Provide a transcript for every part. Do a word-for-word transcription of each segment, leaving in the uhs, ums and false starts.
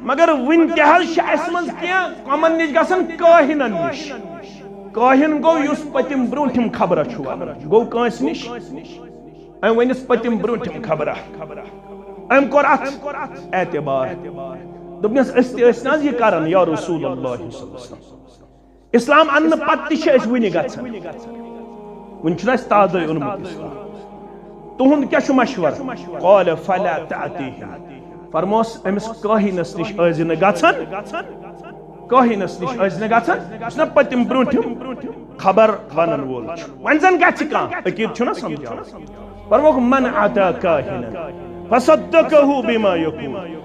مگر وُنہِ تہِ حظ چھِ اَسہِ منٛز کینٛہہ کمن نِش گژھان، کاہِنن نِش۔ کاہِن گوٚو یُس پٔتِم برٛونٛٹھِم خبرہ چھُ ونان، گوٚو کٲنٛسہِ نِش، أمۍ ؤنِس پٔتِم برٛونٛٹھِم خبرہ، أمۍ کوٚر اتھ اعتبار، دوٚپنس، أسۍ تہِ ٲسۍ نہ حظ یہِ کران یا رسول اللہ صلی اللہ علیہ وسلم؟ اسلام اننہٕ پتہٕ تہِ چھِ أسۍ وُنہِ گژھان۔ وُنہِ چھُنہٕ اَسہِ تازَے اوٚنمُت اسلام۔ تُہُنٛد کیٛاہ چھُ مشورٕ؟ قال فلا تأتيهم۔ فرموس، أمِس کاہِنَس نِش ٲسۍ زِ نہٕ گژھان، کاہِنَس نِش ٲسۍ زِ نہٕ گژھان، یُس نہ پٔتِم برٛونٛٹھِم خبر وَنَن وول چھُ۔ وۄنۍ زَن گژھِ کانٛہہ، عقیٖد چھُنہ سمجھان۔ فرموکھ، من أتى كاهنا فصدقه بما يقول۔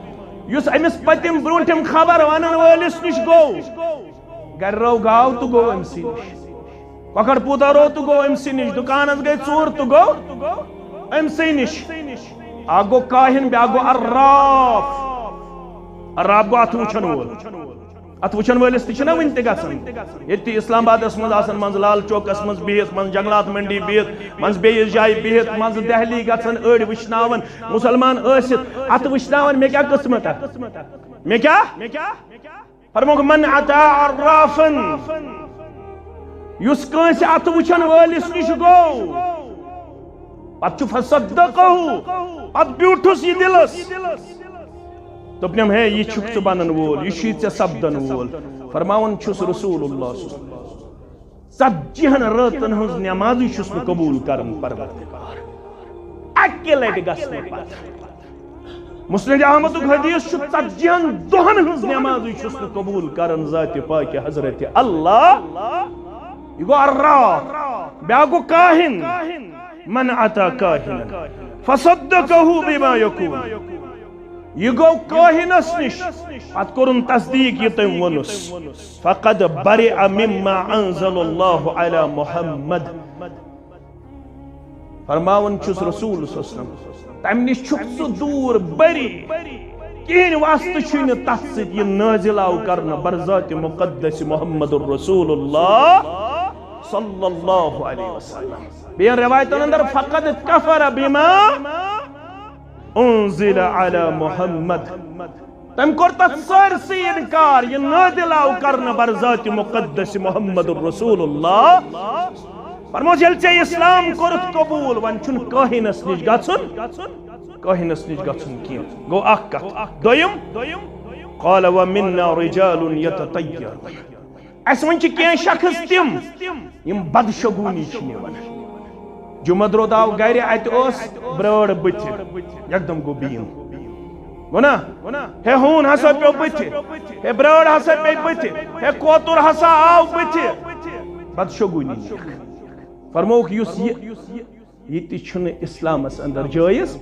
یُس أمِس پٔتِم برٛونٛٹھِم خبر وَنَن وٲلِس نِش گوٚو، گرِ رٲو گاو تہٕ گوٚو أمۍ سٕے نِش۔ کۄکر پوٗتا رٲو تہٕ گوٚو أمۍ سٕے نِش۔ دُکانس گٔے ژوٗر تہٕ گوٚو أمۍ سٕے نِش۔ اکھ گوٚو کاہِن، بیٛاکھ گوٚو عراف۔ عراف گوٚو اتھٕ وٕچھن وول۔ اتھٕ وٕچھن وٲلِس تہِ چھِنہ وٕنہِ تہِ گژھان۔ ییٚتہِ تہِ اسلام آبادس منٛز آسان، منٛزٕ لال چوکس منٛز بِہِتھ، منٛزٕ جنگلات منڈی بِہِتھ، منٛزٕ بیٚیِس جایہِ بِہِتھ، منٛزٕ دہلی گژھان، أڑۍ وٕچھناوان، مسلمان ٲسِتھ اتھٕ وٕچھناوان، مےٚ کیٛاہ قٕسمت؟ مےٚ کیٛاہ؟ فرموکھ، من أتى عرافا، یُس کٲنٛسہِ اتھٕ وٕچھن وٲلِس نِش گوٚو، پتہٕ چھُ فصدقه، پتہٕ بیوٗٹھُس یہِ دِلس، دوٚپنم، ہے، یہِ چھُکھ ژٕ بنن وول، یہِ چھُے ژےٚ سپدن وول۔ فرماوان چھُس رسول اللہ صلی اللہ علیہ وسلم، ژتجی ہن رٲژن ہٕنٛز نمازٕے چھُس نہٕ قبوٗل کران پروردگار۔ اکہِ لٹہِ گژھنہٕ پتہٕ۔ مسند احمدُک حدیث چھُ، ژتجی ہن دۄہن ہٕنٛز نمازٕے چھُس نہٕ قبوٗل کران ذاتِ پاکہِ حضرت اللہ۔ یہِ گوٚو عراف، بیٛاکھ گوٚو کاہِن۔ من أتى كاهنا فصدقه بما يقول۔ یہِ گوٚو کٲہِنس نِش، پتہٕ کوٚرُن تصدیٖق یہِ تٔمۍ ووٚنُس، فقد برئ مما أنزل الله على محمد۔ فرماوان چھُس رسول صلی اللہ علیہ وسلم، تمہِ نِش چھُکھ ژٕ دوٗر، بری، کِہیٖنۍ واسطہٕ چھُے نہٕ تتھ سۭتۍ، یہِ نٲزِل آو کرنہٕ برذاتِ مقدس محمد رسول اللہ صلی اللہ علیہ وسلم۔ بیٚیَن رِوایتَن اندر، فقد کفر بما انزل علی محمد۔ تٔمۍ کوٚر تتھ سٲرسٕے انکار، یہِ نٲزِل آو کرنہٕ برذاتِ مقدس محمد رسول اللہ۔ فرموس، ییٚلہِ ژےٚ اسلام کوٚرُتھ قبوٗل، وۄنۍ چھُنہٕ کٲہِنس نِش گژھُن، کٲہِنس نِش گژھُن کینٛہہ۔ گوٚو اکھ کتھ۔ دوٚیِم، قال ومنا رجال يتطيرون۔ اسہِ منٛز چھِ کینٛہہ شخص تِم، یِم بدشگوٗنی چھِ نِوان۔ جمعہ دۄہ آو گرِ، اتہِ ٲس برٲر بٕتھِ، یکدم گوٚو بیٖم۔ گوٚو نا؟ ہے، ہوٗن ہسا پیوٚو بٕتھِ، ہے، برٲر ہسا پیٚیہِ بٕتھِ، ہے، کوتُر ہسا آو بٕتھِ۔ بدشگوٗنی نِکھ۔ فرمووُکھ، یُس یہِ، یہِ تہِ چھُنہٕ اسلامس اندر جٲیز۔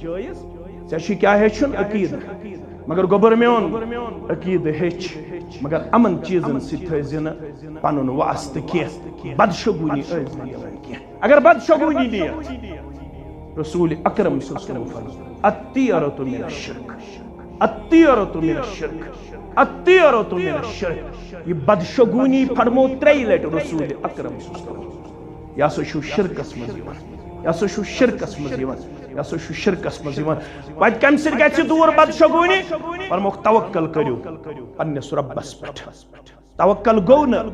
ژےٚ چھُے کیٛاہ ہیٚچھُن؟ عقیدٕ۔ مگر گوٚبُر میون، عقیدٕ ہیٚچھ، مگر یِمن چیٖزن سۭتۍ تھٲوزِ نہٕ پنُن واسطہٕ کینٛہہ، بدشگوٗنی ٲسۍ نہٕ یِوان کینٛہہ۔ اگر بدشگوٗنی نِیَتھ، رسول اکرم صلی اللہ علیہ وسلم فرموو، الطیرۃ من الشرک، الطیرۃ من الشرک، الطیرۃ من الشرک۔ یہِ بدشگوٗنی فرموو ترٛیٚیہِ لٹہِ رسول اکرم صلی اللہ علیہ وسلم۔ یہِ ہسا چھُ شرکس منٛز یِوان، یہِ ہسا چھُ شرکس منٛز یِوان، یہِ ہسا چھُ شرکس منٛز یِوان۔ وتہِ کمہِ سۭتۍ گژھِ دوٗر بدشگوٗنی؟ فرمووُکھ، توکل کٔرِو پننِس رۄبس پٮ۪ٹھ۔ توکل گوٚو نہٕ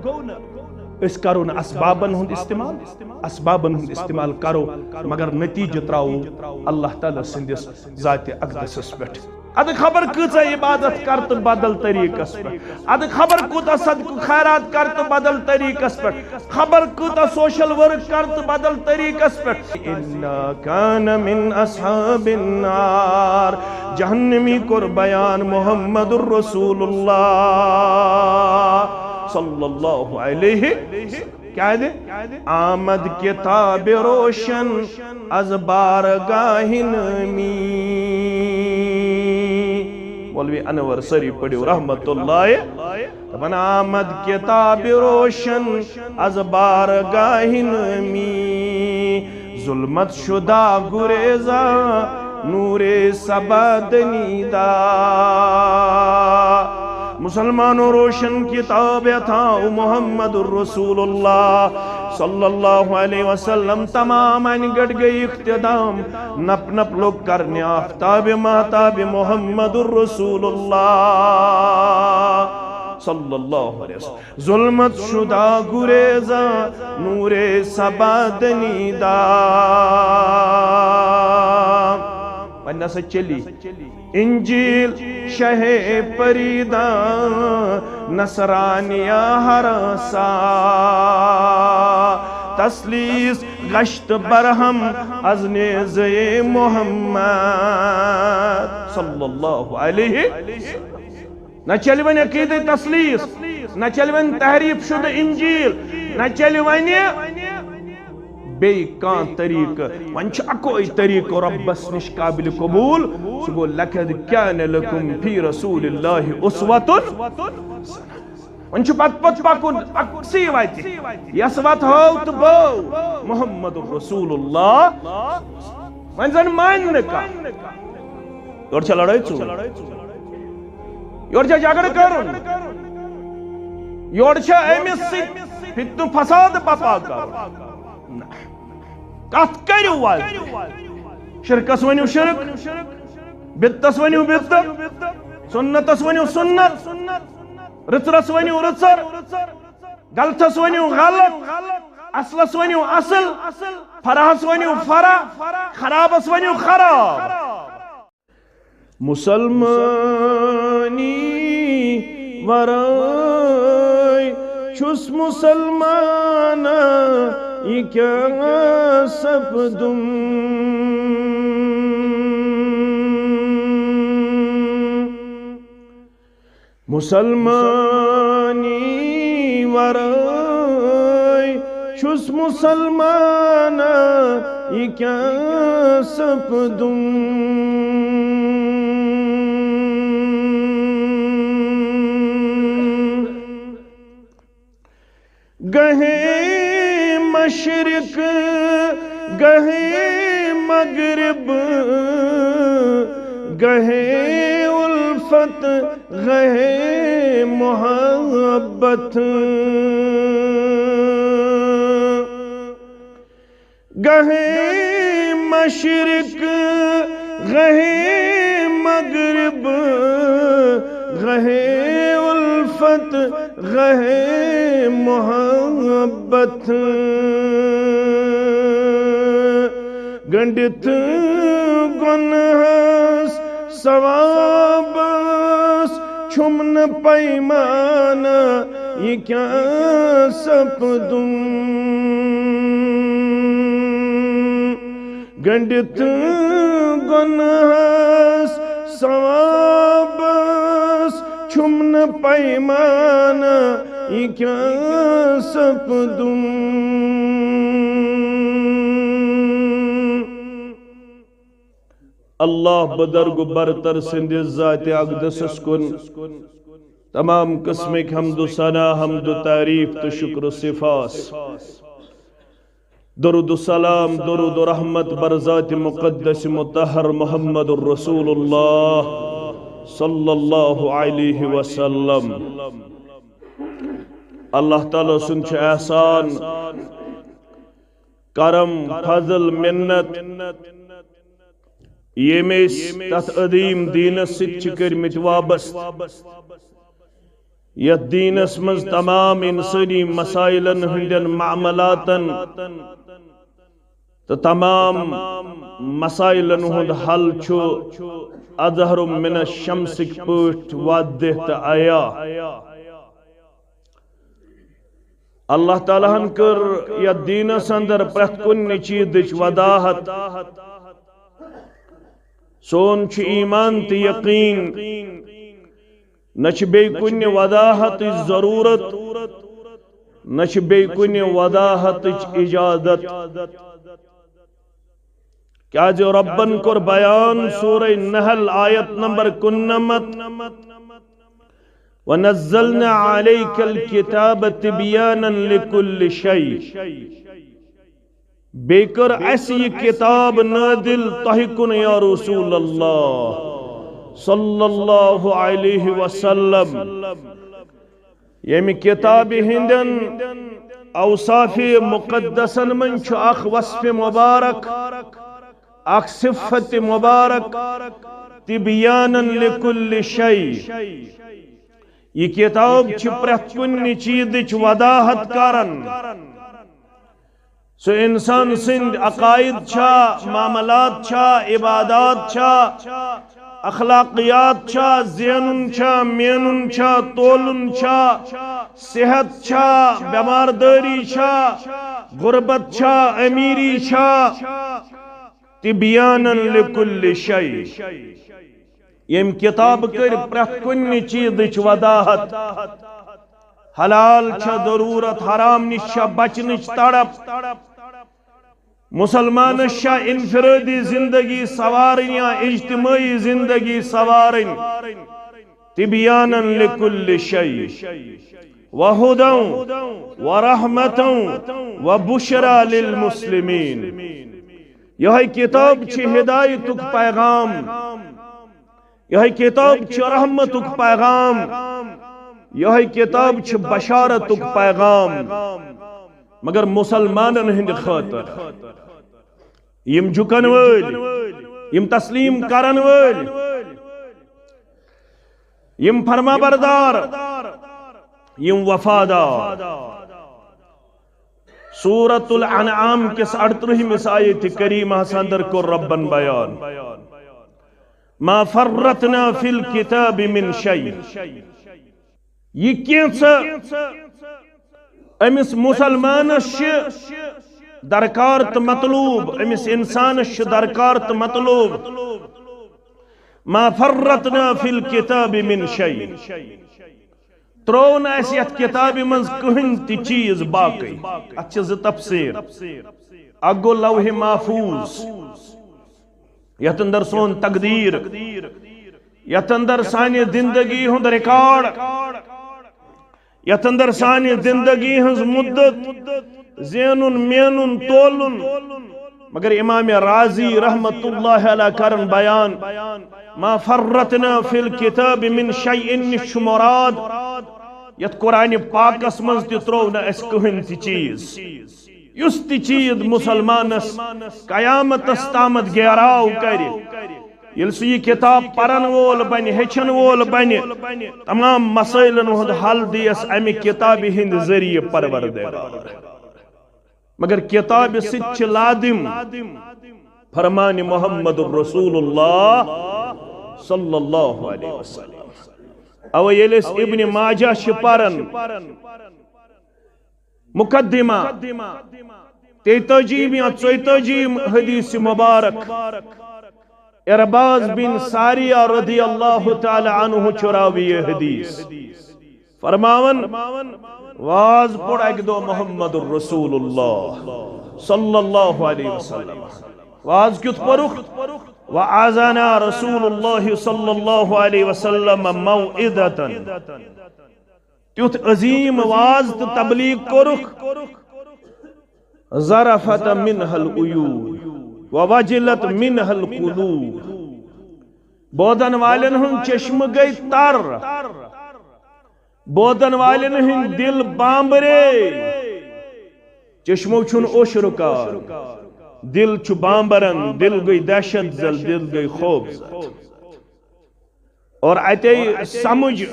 أسۍ کرو نہٕ اسبابن ہُنٛد استعمال، اسبابن ہُنٛد استعمال کرو، مگر نتیجہٕ تراوو اللہ تعالیٰ سٕنٛدِس ذاتِ اقدسس پٮ۪ٹھ۔ ادٕ خبر کۭژاہ عبادت کر تہٕ بدل طریقس پٮ۪ٹھ، ادٕ خبر کوٗتاہ صدقہٕ خیرات کر تہٕ بدل طریقس پٮ۪ٹھ، خبر کۭژاہ سوشل ورک کر تہٕ بدل طریقس پٮ۪ٹھ۔ إنا كان من أصحاب النار۔ جہنمی کوٚر بیان محمد رسول اللہ صلی اللہ علیہ۔ کیٛازِ؟ آمد کتاب روشن از بارگاہ نامی۔ مولوی انور سری پڑھیو رحمت اللہ۔ دپان، آمد کتاب روشن از بارگاہ نامی، ظلمت شدہ گریزاں نور سبا دنیدا۔ مسلمانوں، روشن کتاب اتھاں محمد رسول اللہ صلی اللہ علیہ وسلم، تمام انہِ گٹ گئی اختتام، نپ نپ لوگ کرنہِ آفتاب مہتاب محمد رسول اللہ۔ صلی اللہ علیہ وسلم۔ ظلمت شدہ گریزاں نور سبا دنیدا۔ وۄنۍ نسا چلی انجیل شہ پریداں نصرانیہ ہراساں۔ تسلیس گشت برہم از نیزے محمد صلی اللہ علیہ۔ نہ چلہِ وۄنۍ عقیدِ تثلیث، نہ چلہِ وۄنۍ تحریف شدہ انجیل، نہ چلہِ وۄنۍ بیٚیہِ کانٛہہ طریقہٕ۔ وۄنۍ چھُ اکوے طریقہٕ رۄبس نِش قابلِ قبول، سُہ گوٚو، لقد کان لکم فی رسول اللہ اسوۃ۔ وۄنۍ چھُ پتہٕ پتہٕ پکُن أکسٕے وتہِ، یۄس وتھ ہٲو تہٕ بٲو محمد رسول اللہ۔ وۄنۍ زن مانہِ نہٕ کانٛہہ۔ یورٕ چھےٚ لڑٲے ژوٗر۔ یورٕ چھےٚ جھگڑٕ کرُن۔ یورٕ چھےٚ أمِس سۭتۍ فتنہٕ فساد بپا کرُن۔ نہ۔ کتھ کٔرِو وۄنۍ؟ شرکس ؤنِو شرک، بدتس ؤنِو بدت، سنتس ؤنِو سنت، رٕژرس ؤنِو رٕژر، غلطس ؤنِو غلط، اصلس ؤنِو اصل، فرعس ؤنِو فرع، خرابس ؤنِو خراب۔ مسلمانی ورٲے چھُس مسلمانہ، یہِ کیٛاہ سپدُم؟ مسلمانی ورٲے چھُس مسلمانہ، یہِ کیٛاہ سپدُم؟ گہے مشرق، گہے مغرب، گہے الفت، گہے محبت۔ گہے مشرق، گہے مغرب، گہے الفت، گہے محبت۔ گنڈت گنہس ثوابس چھُم نہٕ پیمانہ، یہِ کیٛاہ سپدُم؟ گنڈت گنہس ثوابس چھُم نہٕ پیمانہ، یہِ کیٛاہ سپدُم؟ اللہ بزرگ برتر سٕنٛدِس ذاتِ اقدسس کُن تمام قسمٕکۍ حمد و ثنا، حمد و تعریف تہٕ شکر و سپاس۔ درود و سلام، درود و رحمت بر ذاتِ مقدس مطہر محمد رسول اللہ صلی اللہ علیہ وسلم۔ اللہ تعالیٰ سُنٛد چھُ احسان، کرم، فضل، منت، ییٚمۍ أسۍ تتھ عظیٖم دیٖنس سۭتۍ چھِ کٔرمٕتۍ وابستہٕ، یتھ دیٖنس منٛز تمام انسٲنی مسائلن ہٕنٛدٮ۪ن معاملاتن تہٕ تمام مسائلن ہُنٛد حل چھُ اظہر من الشمسٕکۍ پٲٹھۍ واضح تہٕ عیاں۔ اللہ تعالیٰ ہن کٔر یتھ دیٖنس اندر پرٛٮ۪تھ کُنہِ چیٖزٕچ وضاحت۔ سون چھُ ایمان تہٕ یقین، نہ چھِ بیٚیہِ کُنہِ وضاحتٕچ ضروٗرت، نہ چھِ بیٚیہِ کُنہِ وضاحتٕچ اجازت۔ کیازِ رۄبن کوٚر بیان سورہ نحل آیت نمبر کُننمتھ، "ونزلنا علیک الکتاب تبیانا لکل شیء"۔ بیٚیہِ کٔر اَسہِ یہِ کِتاب نٲدِل تۄہہِ کُن یا رسول اللہ صلی اللہ علیہ وسلم۔ ییٚمہِ کِتابہِ ہٕنٛدٮ۪ن اوصافِ مُقدسن منٛز چھُ اکھ وصفِ مُبارک، اکھ صفت مُبارک، تبیاناً لکل شیء۔ یہ کتاب چھِ پرٛٮ۪تھ کُنہِ چیزٕچ وضاحت کران۔ سُہ انسان سٕنٛدۍ عقائد چھا، معاملات چھا، عبادات چھا، اخلاقیات چھا، زینُن چھا، مینُن چھا، تولُن چھا، صحت چھا، بیمار دٲری چھا، غربت چھا، امیری چھا، تبیانا لکل شیء۔ یم کتاب کٔر پرٛٮ۪تھ کُنہِ چیزٕچ وضاحت۔ حلال چھا ضرورت، حرام نش چھا بچنٕچ تڑپ، مسلمانس چھا انفرادی زندگی سوارٕنۍ یا اجتماعی زندگی سوارٕنۍ۔ تبیانا لکل شیء وہدی ورحمة وبشری للمسلمین۔ یہے کتاب چھِ ہدایتُک پیغام۔ یہے کتاب چھِ رحمتُک پیغام۔ یہے کتاب چھِ بشارتُک پیغام۔ مگر مسلمانن ہٕنٛدِ خٲطرٕ، یم جُکن وٲلۍ، یم تسلیم کرن وٲلۍ، یم فرما بردار، یم وفادار۔ سورۃ الانعام کِس اَڑترٕہمِس آیتِ کریمہس اندر کوٚر ربن بیان، ما فرطنا فی الکتاب من شیء۔ یہ کینٛژھا أمِس مسلمانس چھِ درکار تہٕ مطلوب، أمِس انسانس چھِ درکار تہٕ مطلوب۔ ما فرطنا فی الکتاب من شیء۔ ترٛوو نہٕ اَسہِ یَتھ کِتابہِ منٛز کٕہٕنۍ تہِ چیٖز باقٕے۔ اَتھ چھِ زٕ تفسیٖر۔ اَکھ گوٚو لوح محفوظ، یَتھ اندر سون تقدیٖر، یَتھ اندر سانہِ زندگی ہُنٛد ریکارڈ، یَتھ اندر سانہِ زندگی ہٕنٛز مدت، زینُن، مینُن، تولُن۔ مگر امام رازی رحمت اللہ علیہ کرن بیان، ما فرطنا فی الکتاب من شیء نش چھُ مراد، یتھ قرآن پاکس منٛز تہِ ترٛوو نہٕ اَسہِ کٕہٕنۍ تہِ چیٖز۔ یُس تہِ چیٖز مسلمانس قیامتس تامتھ گیراو کرِ، ییٚلہِ سُہ یہِ کتاب پرن وول بنہِ، ہیٚچھن وول بنہِ، تمام مسائلن ہُنٛد حل دِیس امہِ کتابہِ ہٕنٛدِ ذٔریعہٕ پروردگار۔ مگر کتابہِ سۭتۍ چھِ لازم فرمان محمد رسول اللہ صلی اللہ علیہ وسلم۔ اوے ییٚلہِ أسۍ ابن ماجہ چھِ پران، مقدمہ، تیتٲجی یا ژۄیتٲجی حدیث مبارک، عرباض بن ساریہ رضی اللہ تعالی عنہ چھُ راوی حدیث۔ فرماون، واز پوٚر اکہِ دۄہ محمد رسول اللہ صلی اللہ علیہ وسلم۔ واز کیُتھ پوٚرُکھ؟ وعظنا رسول اللہ صلی اللہ علیہ وسلم موعظة۔ تیُتھ عظیم واز تہٕ تبلیغ کوٚرُکھ، ذرفت منها العیون ووجلت منها القلوب۔ بوزن والٮ۪ن ہُنٛد چشمہٕ گٔے تر، بوزن والٮ۪ن ہٕنٛدۍ دِل بامبرے۔ چشمو چھُنہٕ اوٚش رُکان، دِل چھُ بامبران، دِل گٔے دہشت زد، دِل گٔے خوف زد۔ اور اتے سمجھ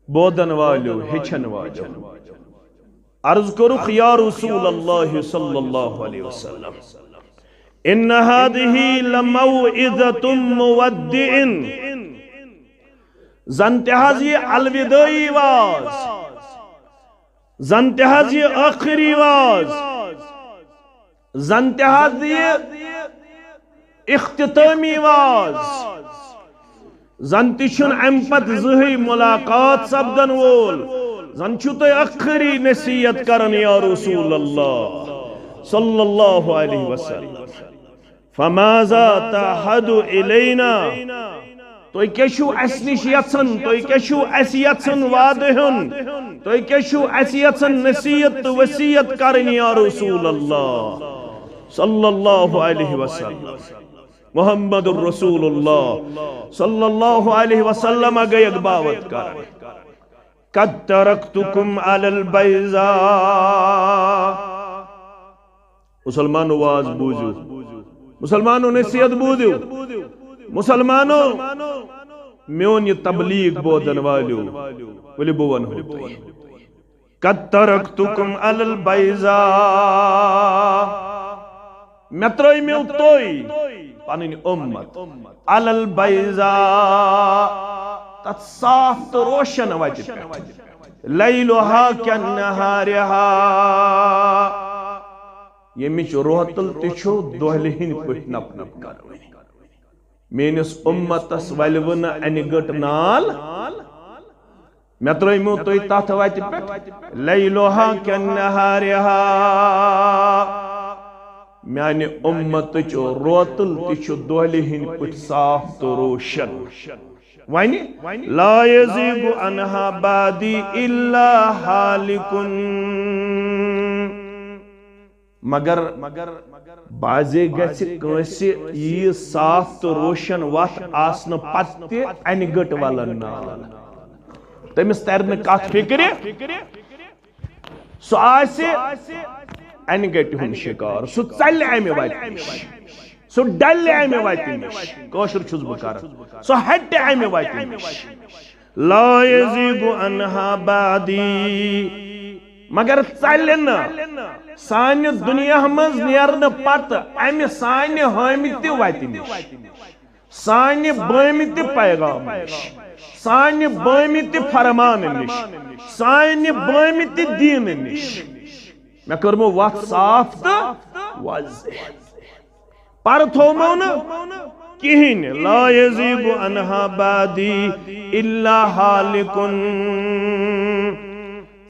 بوزن والیو، ہیٚچھن والیو۔ عرض کوٚرُکھ، یا رسول اللہ صلی اللہ علیہ وسلم، ان هذه لموعظة مودع۔ زن تہِ حظ یہِ الودٲعی واز، زن تہِ حظ یہِ ٲخری واز، زن تہِ حظ یہِ اختتامی واز، زن تہِ چھُنہٕ امہِ پتہٕ زٕہٕے ملاقات سپدن وول، زن چھُو تُہۍ ٲخری نصیحت کران یا رسول اللہ صلی اللہ علیہ وسلم۔ فماذا تعهد الینا؟ تُہۍ کیٛاہ چھِو اَسہِ نِش یژھان؟ تُہۍ کیٛاہ چھِو اَسہِ یژھان وعدٕ ہیوٚن؟ تُہۍ کیٛاہ چھِو اَسہِ یژھان نصیحت تہٕ وصیت کرٕنۍ یا رسول اللہ صلی اللہ علیہ وسلم؟ محمد رسول اللہ صلی اللہ علیہ وسلم گٔیَکھ باوت کران، قد ترکتکم علی البیضاء۔ مسلمانو، واز بوٗزِو، مسلمانو، نصیحت بوٗزِو، مسلمانو، میون یہِ تبلیغ بوزن والیو، ؤلِو بہٕ ونہو تۄہہِ۔ قد ترکتکم علی البیضاء، مےٚ ترٲوۍ میو تُہۍ، پنٕنۍ اُمت، علی البیضاء، تتھ صاف تہٕ روشن وتہِ پٮ۪ٹھ، لیلہا کنہارہا، ییٚمِچ روتل تہِ چھُ دۄہلہِ ہٕنٛدۍ پٲٹھۍ نپ نپ کران۔ میٲنِس اُمتس ولوٕ نہٕ انہِ گٔٹ نال۔ مےٚ ترٲومو تُہۍ تتھ وتہِ پٮ۪ٹھ، لیلہا کنہارہا۔ میانہِ اُمتٕچ روتل تہِ چھُ دۄہلہِ ہٕنٛدۍ پٲٹھۍ صاف تہٕ روشن۔ وۄنۍ، لا یزیغ عنہا بعدی الا ہالکن۔ مگر بعضے گژھِ کٲنٛسہِ ییٖژ صاف تہٕ روشن وتھ آسنہٕ پتہٕ تہِ انہِ گٔٹ ولن نال۔ تٔمِس ترِ نہٕ کتھ فکرِ، سُہ آسہِ انہِ گٔٹہِ ہُنٛد شکار، سُہ ژلہِ امہِ وتہِ نِش، سُہ ڈلہِ امہِ وتہِ نِش، کٲشُر چھُس بہٕ کران، سُہ ہٹہِ امہِ وتہِ نِش۔ لا یزیغ عنہا بعدی۔ مگر ژلہِ نہٕ سانہِ دُنیا منٛز نیرنہٕ پتہٕ امہِ سانہِ ہٲمتہِ وتہِ نِش، سانہِ بٲمتہِ پیغام نِش، سانہِ بٲمتہِ فرمان نِش، سانہِ بٲمتہِ دیٖن نِش۔ مےٚ کٔرمو وتھ صاف تہٕ واضح۔ پر تھومو نہٕ کِہیٖنۍ۔ لا یزیغ عنہا بعدی الا ہالکن۔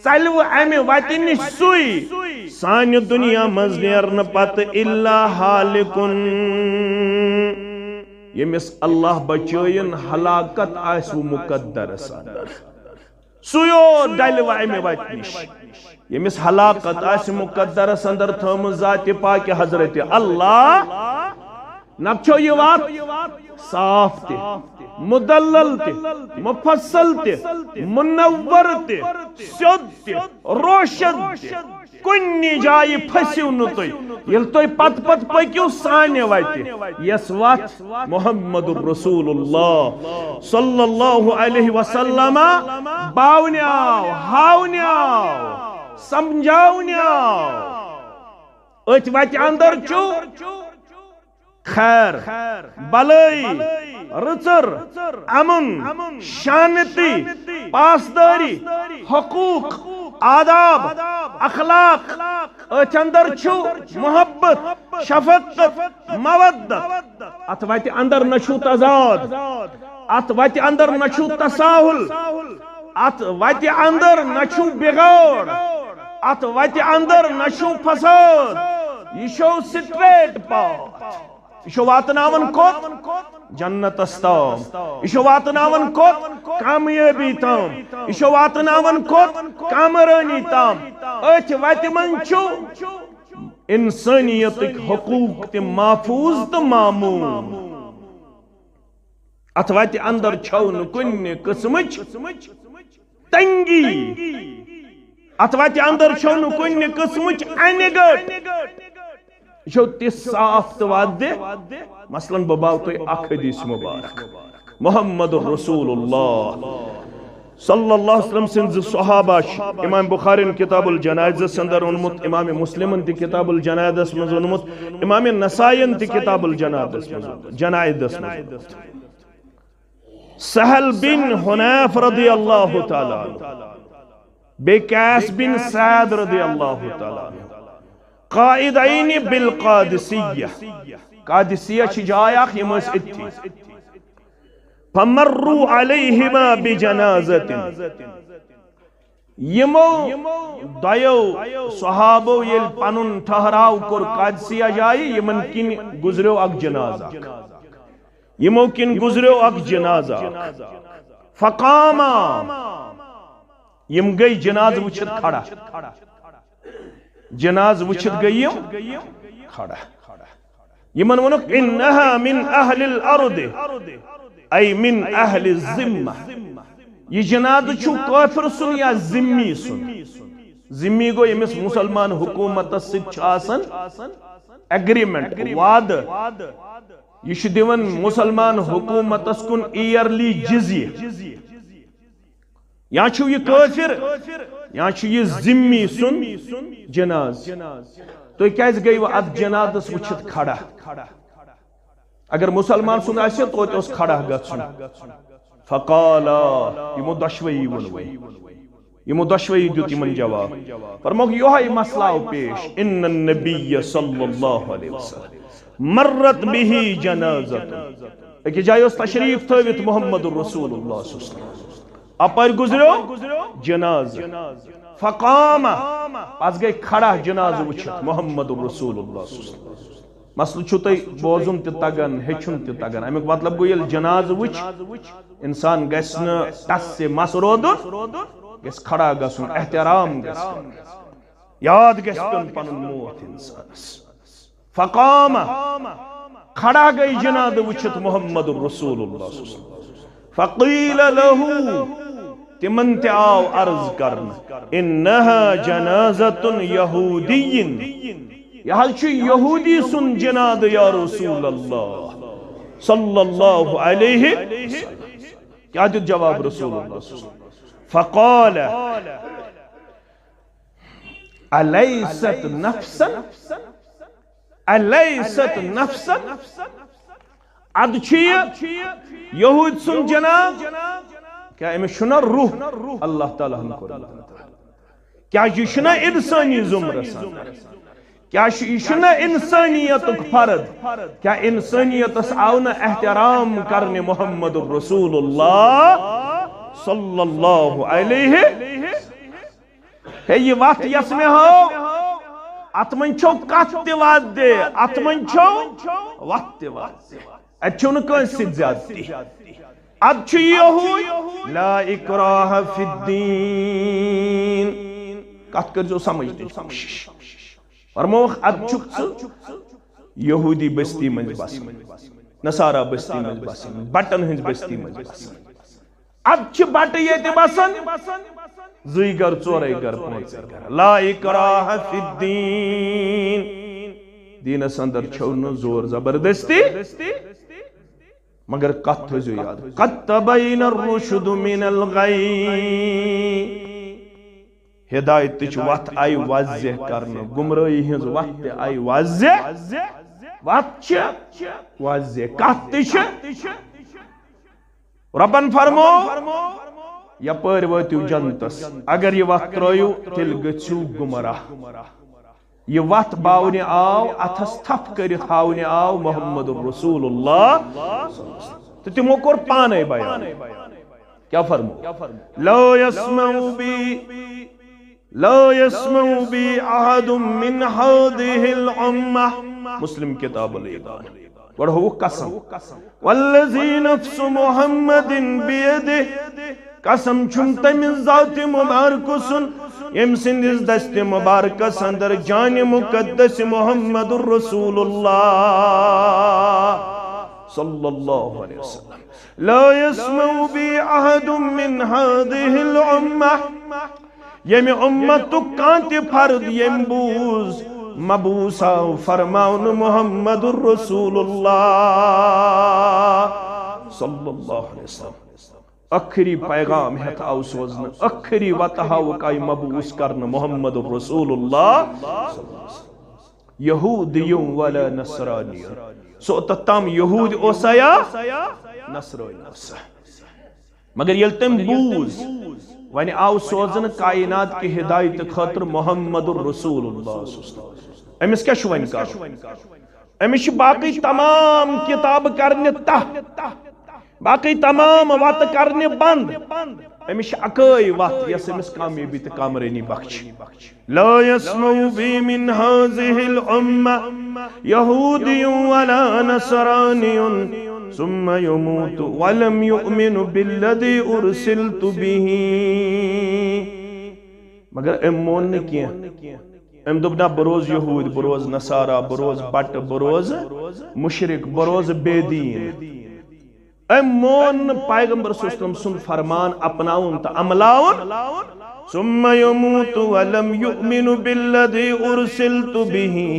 ژلہِ وۄنۍ امہِ وتہِ نِش سُے سانہِ دُنیا منٛز نیرنہٕ پتہٕ الا ہالکن، ییٚمِس اللہ بچٲیِن ہلاکت آسہِ وۄنۍ مقدرس اندر۔ سُے یوت ڈلہِ وۄنۍ امہِ وتہِ نِش، ییٚمِس ہلاکت آسہِ مقدرس اندر تھٲومٕژ ذاتِ پاکہِ حضرت اللہ۔ نتہٕ چھو یہِ وتھ صاف تہِ، مدلل تہِ، مفصل تہِ، منور تہِ، سیوٚد تہِ، روشن تہِ۔ کُنہِ جایہِ پھٔسِو نہٕ تُہۍ۔ ییٚلہِ تُہۍ پتہٕ پتہٕ پٔکِو سانہِ وتہِ، یۄس وتھ محمد رسول اللہ صلی اللہ علیہ وسلم باونہِ آو، ہاونہِ آو، سمجھاونہِ آو۔ أتھۍ وتہِ اندر چھُ خیر، بلٲیی، رٕژر، امن، شانتی، پاسدٲری، حقوق، آداب، اخلاق۔ أتھۍ اندر چھُ محبت، شفقت، مودت۔ اتھ وتہِ اندر نہ چھُ تضاد، اتھ وتہِ اندر نہ چھُ تساہل، اتھ وتہِ اندر نہ چھُ بغٲر، اتھ وتہِ اندر نہ چھُ فساد۔ یہِ چھُ straight path۔ یہِ چھُ واتناوان کوٚت؟ جنتس تام۔ یہِ چھُ واتناوان کوٚت؟ کامیٲبی تام۔ یہِ چھُ واتناوان کوٚت؟ کامرٲنی تام۔ أتھۍ وتہِ منٛز چھُ انسٲنیتٕکۍ حقوق تہِ محفوظ تہٕ معموٗل۔ اتھ وتہِ اندر چھو نہٕ کُنہِ قٕسمٕچ تنگی۔ اتھ وتہِ اندر چھو نہٕ کُنہِ قٕسمٕچ انہِ گٔٹ۔ یہِ چھو تِژھ صاف تہٕ واضح۔ مثلاً، بہٕ باو تۄہہِ اکھ حدیث مبارک۔ محمد رسول اللہ صلی اللہ علیہ وسلم سٕنٛدۍ زٕ صحابہ چھِ۔ امام بخارین کتاب الجنائزس اندر اوٚنمُت، امام مسلمن تہِ کتاب الجنائزس منٛز اوٚنمُت، امام نسائین تہِ کتاب الجنائزس منٛز اوٚنمُت، جنائزس منٛز اوٚنمُت۔ سہل بن حنیف رضی اللہ تعالیٰ عنہ، بیٚیہِ قیس بن سعد رضی اللہ تعالیٰ عنہ، قائدین بالقادسیہ۔ قادسیہ چھِ جاے اکھ، یِم ٲسۍ أتھی۔ فمروا علیہما بجنازۃ۔ یِمو دۄیو صحابو ییٚلہِ پنُن ٹھہراو کوٚر قادسیہ جایہِ، یِمن کِنۍ گُزریو اکھ جنازٕ اکھ۔ یِمو کِنۍ گُزریو اکھ جنازٕ اکھ۔ فقاما، یِم گٔے جنازٕ وٕچھِتھ کھڑا۔ جنازٕ وٕچھِتھ گٔے یِم کھڑا۔ یِمن ووٚنُکھ، "انہا من اہل الارض، اے من اہل الذمہ۔" یہِ جنازٕ چھُ کٲفِر سُنٛد یا ذِمّی سُنٛد۔ ذِمّی گوٚو ییٚمِس مُسلمان حکوٗمتس سۭتۍ چھُ آسان ایگریمنٹ، وعدٕ۔ یہِ چھُ دِوان مُسلمان حکوٗمتس کُن ایئرلی جزیہ۔ یا چھُ یہِ کٲفِر، یا چھُ یہِ ذِمّی سُنٛد جناز۔ تُہۍ کیٛازِ گٔیوٕ اتھ جنازس وٕچھِتھ کھڑا؟ اگر مُسلمان سُنٛد آسہِ، توتہِ اوس کھڑا گژھُن۔ فقالا، یِمو دۄشوٕیی ووٚن وۄنۍ۔ یِمو دۄشوٕیی دیُت یِمن جواب۔ فرمووُکھ، یِہوٚے مسلہٕ آو پیش، ان النبی صلی اللہ علیہ وسلم مرت به جنازۃ۔ أکِس جایہِ اوس تشریف تھٲوِتھ محمد رسول اللہ صلی اللہ علیہ وسلم۔ اپٲرۍ گُزریو جنازٕ۔ فقام، پتہٕ گٔے کھڑا جنازٕ وٕچھِتھ محمد رسول اللہ صلی اللہ علیہ وسلم۔ مسلہٕ چھُو تۄہہِ بوزُن تہِ تگان، ہیٚچھُن تہِ تگان۔ اَمیُک مطلب گوٚو، ییٚلہِ جنازٕ وٕچھ، اِنسان گژھِ نہٕ ٹس سے مس روزُن، گژھِ کھڑا گژھُن، احترام گژھِ کرُن، یاد گژھِ پیوٚن پنُن موت اِنسانس۔ فقام، کھڑا گٔے جنازٕ وٕچھِتھ محمد رسول اللہ صلی اللہ علیہ وسلم۔ فقیل لہ، تِمن تہِ آو عرض کرنہٕ، انہا جنازۃ یہودی، یہِ حظ چھُ یہودی سُنٛد جنازٕ یا رسول اللہ صلی اللہ علیہ وسلم۔ کیٛاہ دیُت جواب رسول اللہ صلی اللہ علیہ وسلم؟ فقال، الیست نفسا؟ الیست نفسا؟ ادٕ چھُ یہِ یہود سُنٛد جناز؟ کیٛاہ أمِس چھُنہ روح؟ اللہ تعالیٰ ہن کوٚر۔ کیٛاہ یہِ چھُنہ انسٲنی زُمرس اندر؟ کیٛاہ چھُ، یہِ چھُنہ انسٲنیتُک فرد؟ کیٛاہ انسٲنیتس آو نہٕ احترام کرنہِ محمد رسول اللہ صلی اللہ علیہ؟ ہے، یہِ وتھ یۄس مےٚ ہٲو، اتھ منٛز چھو کتھ تہِ وتھ دِ، اتھ منٛز چھو وتھ تہِ وتھ دِ۔ اتہِ چھو نہٕ کٲنٛسہِ سۭتۍ زیادتی۔ اتہِ چھُ یِہوٚے، لا اکراہ فی الدین۔ کتھ کٔرۍزیو سمجھنٕچ کوٗشش۔ فرمووُکھ، اتہِ چھُکھ ژٕ یہودی بستی منٛز بسان، نصارہ بستی منٛز بسان، بٹن ہٕنٛز بستی منٛز بسان۔ اتہِ چھِ بٹہٕ ییٚتہِ بسان، زٕے گرٕ، ژورے گرٕ، پانٛژے گرٕ۔ لا اکراہ فی الدین، دیٖنس اندر چھو نہٕ زور زبردستی۔ مگر کتھ تھٲیزیو یاد، قد تبین الرشد من الغی۔ ہدایتٕچ وتھ آیہِ واضح کرنہٕ، گمرٲہی ہٕنٛز وتھ تہِ آیہِ واضح۔ وتھ چھِ واضح، کتھ تہِ چھِ۔ رۄبن فرمو، یپٲرۍ وٲتِو جنتس، اگر یہِ وتھ ترٲیِو، تیٚلہِ گٔژھِو گمراہ۔ یہِ وتھ باونہِ آو، اتھس تھپھ کٔرِتھ ہاونہِ آو محمد رسول اللہ۔ تہٕ تِمو کوٚر پانے بیان۔ کیٛاہ فرمو؟ لا یسمع بی، لا یسمع بی احد من هذه الامة۔ مسلم کتاب الایمان۔ گۄڈٕ ہووُکھ قسم۔ والذی نفس محمد بیدہ، قسم چھُم تٔمِس ذاتِ مبارکہٕ سُنٛد، ییٚمہِ سٕنٛدِس دستِ مبارکس اندر جانِ مقدس محمد رسول اللہ صلی اللہ علیہ وسلم۔ لا یسمع بی احد من هذه الامة۔ ییٚمہِ اُمتُک کانٛہہ تہِ فرد ییٚمۍ بوٗز، مبعوث آو فرماونہٕ محمد رسول اللہ صلی اللہ علیہ وسلم۔ ٲخری پیغام ہٮ۪تھ آو سوزنہٕ، ٲخری وتہٕ ہاوُک آیہِ مبعوث کرنہٕ محمد رسول اللہ۔ یہودی ولا نصرانی۔ سُہ اوٚتتھ تام یہودی اوسا یا نصرانی اوسا؟ مگر ییٚلہِ تٔمۍ بوٗز، وۄنۍ آو سوزنہٕ کائنات کہِ ہدایتہٕ خٲطرٕ محمد رسول اللہ۔ أمِس کیٛاہ چھُ وۄنۍ کرُن؟ أمِس چھِ باقٕے تمام کتابہٕ کرنہِ تہہ، باقٕے تمام وتہٕ کرنہِ بنٛد۔ أمِس چھِ اکٲے وتھ، یۄس أمِس کامیٲبی تہٕ کامرٲنی بخشہِ۔ لا يسمع بي من هذه الأمة يهودي ولا نصراني ثم يموت ولم يؤمن بالذي أرسلت به۔ مگر أمۍ مون نہٕ کینٛہہ۔ أمۍ دوٚپ، نہ، بہٕ روزٕ یہوٗدۍ، بہٕ روزٕ نصارا، بہٕ روزٕ بٹہٕ، بہٕ روزٕ مُشرِک، بہٕ روزٕ بے دیٖن۔ أمۍ مون نہٕ پیغمبر صلی اللہ علیہ وسلم سُنٛد فرمان اپناوُن تہٕ عملاوُن۔ ثم يموت ولم يؤمن بالذي أرسلت به۔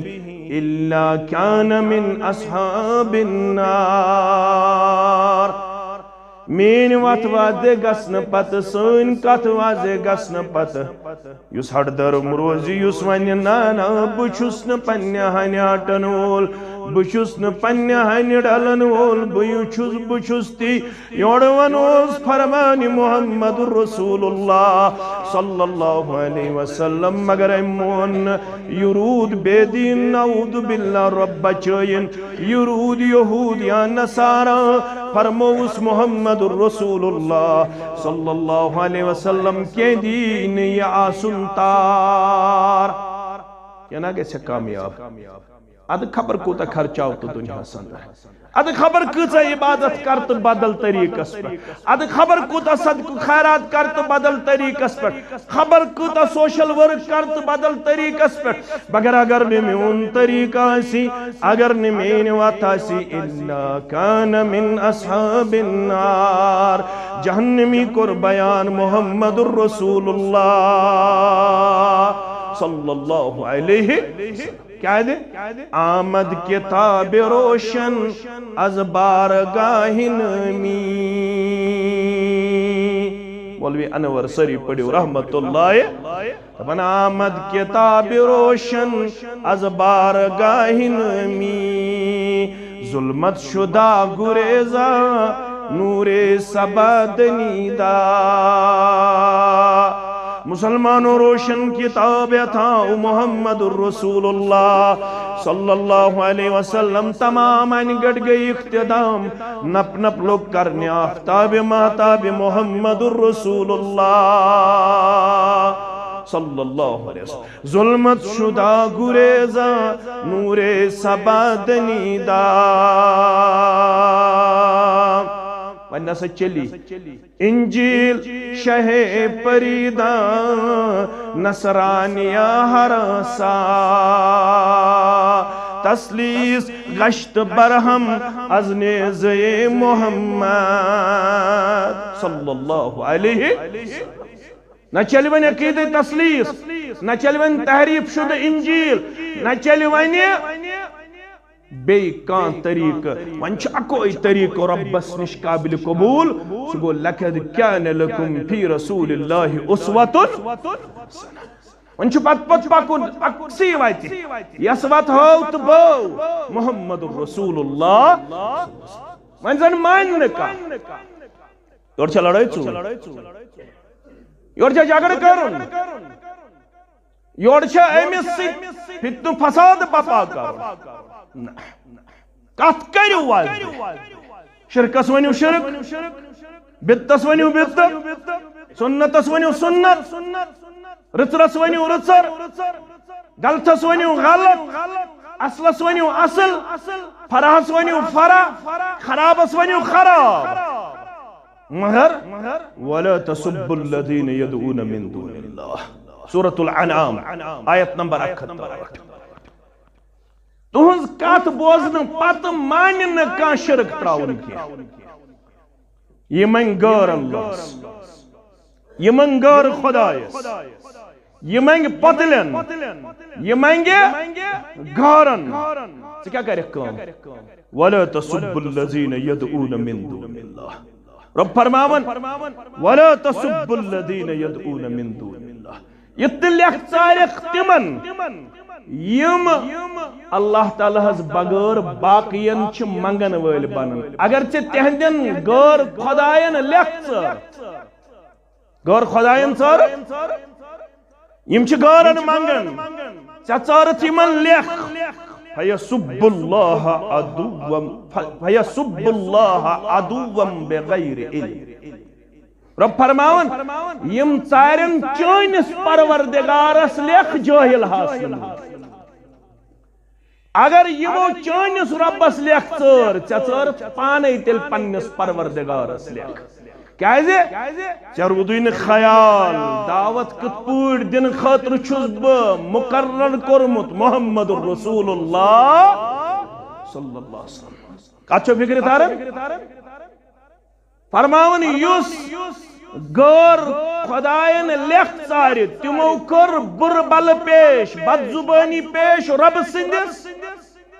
إلا كان من أصحاب النار۔ میٲنۍ وتھ واضح گژھنہٕ پتہٕ، سٲنۍ کتھ واضح گژھنہٕ پتہٕ، یُس ہٹھ دھرم روزِ، یُس ونہِ، "نہ، نہ، بہٕ چھُس نہٕ پننہِ ہنہِ ہٹن وول، بہٕ چھُس نہٕ پننہِ ہنہِ ڈلن وول، بہٕ چھُس، بہٕ چھُس تی"، یورٕ ونوس فرمان محمد رسول اللہ صلی اللہ علیہ وسلم، مگر أمۍ مون نہٕ۔ یہِ روٗد بے دین، نعوذ باللہ، رۄب بچٲیِن۔ یہِ روٗد یہوٗد یا نصارا، فرمووُس محمد رسول اللہ صلی اللہ علیہ وسلم، کینٛہہ دی نہٕ یہِ آسُن تار۔ کینٛہہ نہ گژھِ کامیاب۔ ادٕ خبر کوٗتاہ خرچاو تہٕ دُنیاہس اندر۔ ادٕ خبر کۭژاہ عبادت کر تہٕ بدل طریقس پٮ۪ٹھ۔ ادٕ خبر کوٗتاہ صدقہٕ خیرات کر تہٕ بدل طریقس پٮ۪ٹھ۔ خبر کۭژاہ سوشل ورک کر تہٕ بدل طریقس پٮ۪ٹھ۔ مگر اگر نہٕ میون طریقہٕ آسی، اگر نہٕ میٲنۍ وتھ آسی، إلا كان من أصحاب النار۔ جہنمی کوٚر بیان محمد رسول اللہ صلی اللہ علیہ وسلم۔ کیٛازِ؟ آمد کتاب روشن از بارگاہ نعمی۔ مولوی انور سری پڑھیو رحمت اللہ۔ دپان، آمد کتاب روشن از بارگاہ نعمی، ظلمت شدہ گریزاں نور صبا دنیدا۔ مسلمانوں، روشن کتاب اتھاں محمد رسول اللہ صلی اللہ علیہ وسلم، تمام انہِ گٹ گئی اختتام، نپ نپ لوگ کرنہِ آفتاب مہتاب محمد رسول اللہ صلی اللہ علیہ وسلم۔ ظلمت شدہ گریزاں نور صبا دنیدا۔ وۄنۍ نسا چلی انجیل شہ پریداں نصرانیہ ہراساں، تثلیث گشت برہم از نیزے محمد صلی اللہ علیہ۔ نہ چلہِ وۄنۍ عقیدہ تثلیث، نہ چلہِ وۄنۍ تحریف شدہ انجیل، نہ چلہِ وۄنۍ بیٚیہِ کانٛہہ طریقہٕ۔ وۄنۍ چھُ اکوے طریقہٕ رۄبس نِش قابل قبول، سُہ گوٚو، لقد کان لکم فی رسول اللہ اسوۃ۔ وۄنۍ چھُ پتہٕ پتہٕ پکُن أکسٕے وتہِ، یۄس وتھ ہٲو تہٕ بٲو محمد رسول اللہ۔ وۄنۍ زن مانہِ نہٕ کانٛہہ۔ یورٕ چھےٚ لڑٲے ژوٗرِ۔ یورٕ چھےٚ جھگڑٕ کرُن۔ یورٕ چھےٚ أمِس سۭتۍ فتنہٕ فساد بپا کرُن۔ نہ۔ کتھ کٔرِو وۄنۍ؟ شرکس ؤنِو شرک، بدتس ؤنِو بدت، سنتس ؤنِو سنت، رٕژرس ؤنِو رٕژر، غلطس ؤنِو غلط، اصلس ؤنِو اصل، فرعس ؤنِو فرع، خرابس ؤنِو خراب۔ مگر ولا تسبوا الذين يدعون من دون الله۔ سورة الانعام، آیت نمبر اکھ ہتھ تہٕ ٲٹھ۔ تُہنٛز کتھ بوزنہٕ پتہٕ مانہِ نہٕ کانٛہہ شرک تراوُن کینٛہہ۔ یِمن غٲر اللہس، یِمن غٲر خدایس، یِمن پتلن، یِمن غٲرن۔ ژٕ کیٛاہ کرکھ کٲم؟ ولا تسبوا الذين يدعون من دون الله۔ رب فرماون، ولا تسبوا الذين يدعون من دون الله۔ یہِ تہِ لیکھ ژارکھ تِمن، یِم اللہ تعالیٰ ہس بغٲر باقین چھِ منگن وٲلۍ بنان۔ اگر ژےٚ تِہنٛدٮ۪ن غٲر خداین لیکھ ژٕ، غٲر خداین ژارکھ، یِم چھِ غٲرن منگان، ژےٚ ژارتھ یِمن لیکھ۔ فیسب اللہ عدوا، ف-، فیسب اللہ عدوا بغیر علم۔ رب فرماوان، یِم ژارن چٲنِس پروردگارس لیکھ جٲہل حاصل۔ اگر یِمو چٲنِس رۄبس لیکھ ژٲر، ژےٚ ژٲرتھ پانے تیٚلہِ پننِس پروردگارس لیکھ۔ کیازِ؟ ژےٚ روٗدُے نہٕ خیال، دعوت کِتھ پٲٹھۍ دِنہٕ خٲطرٕ چھُس بہٕ مقرر کوٚرمُت محمد رسول اللہ صلی اللہ علیہ وسلم۔ کتھ چھو فکرِ تاران؟ فرماوان، یُس غٲر خۄدایَن لیکھ ژارِ، تِمو کٔر بُرٕ بلہٕ پیش، بدزُبٲنی پیش رۄبہٕ سٕنٛدِس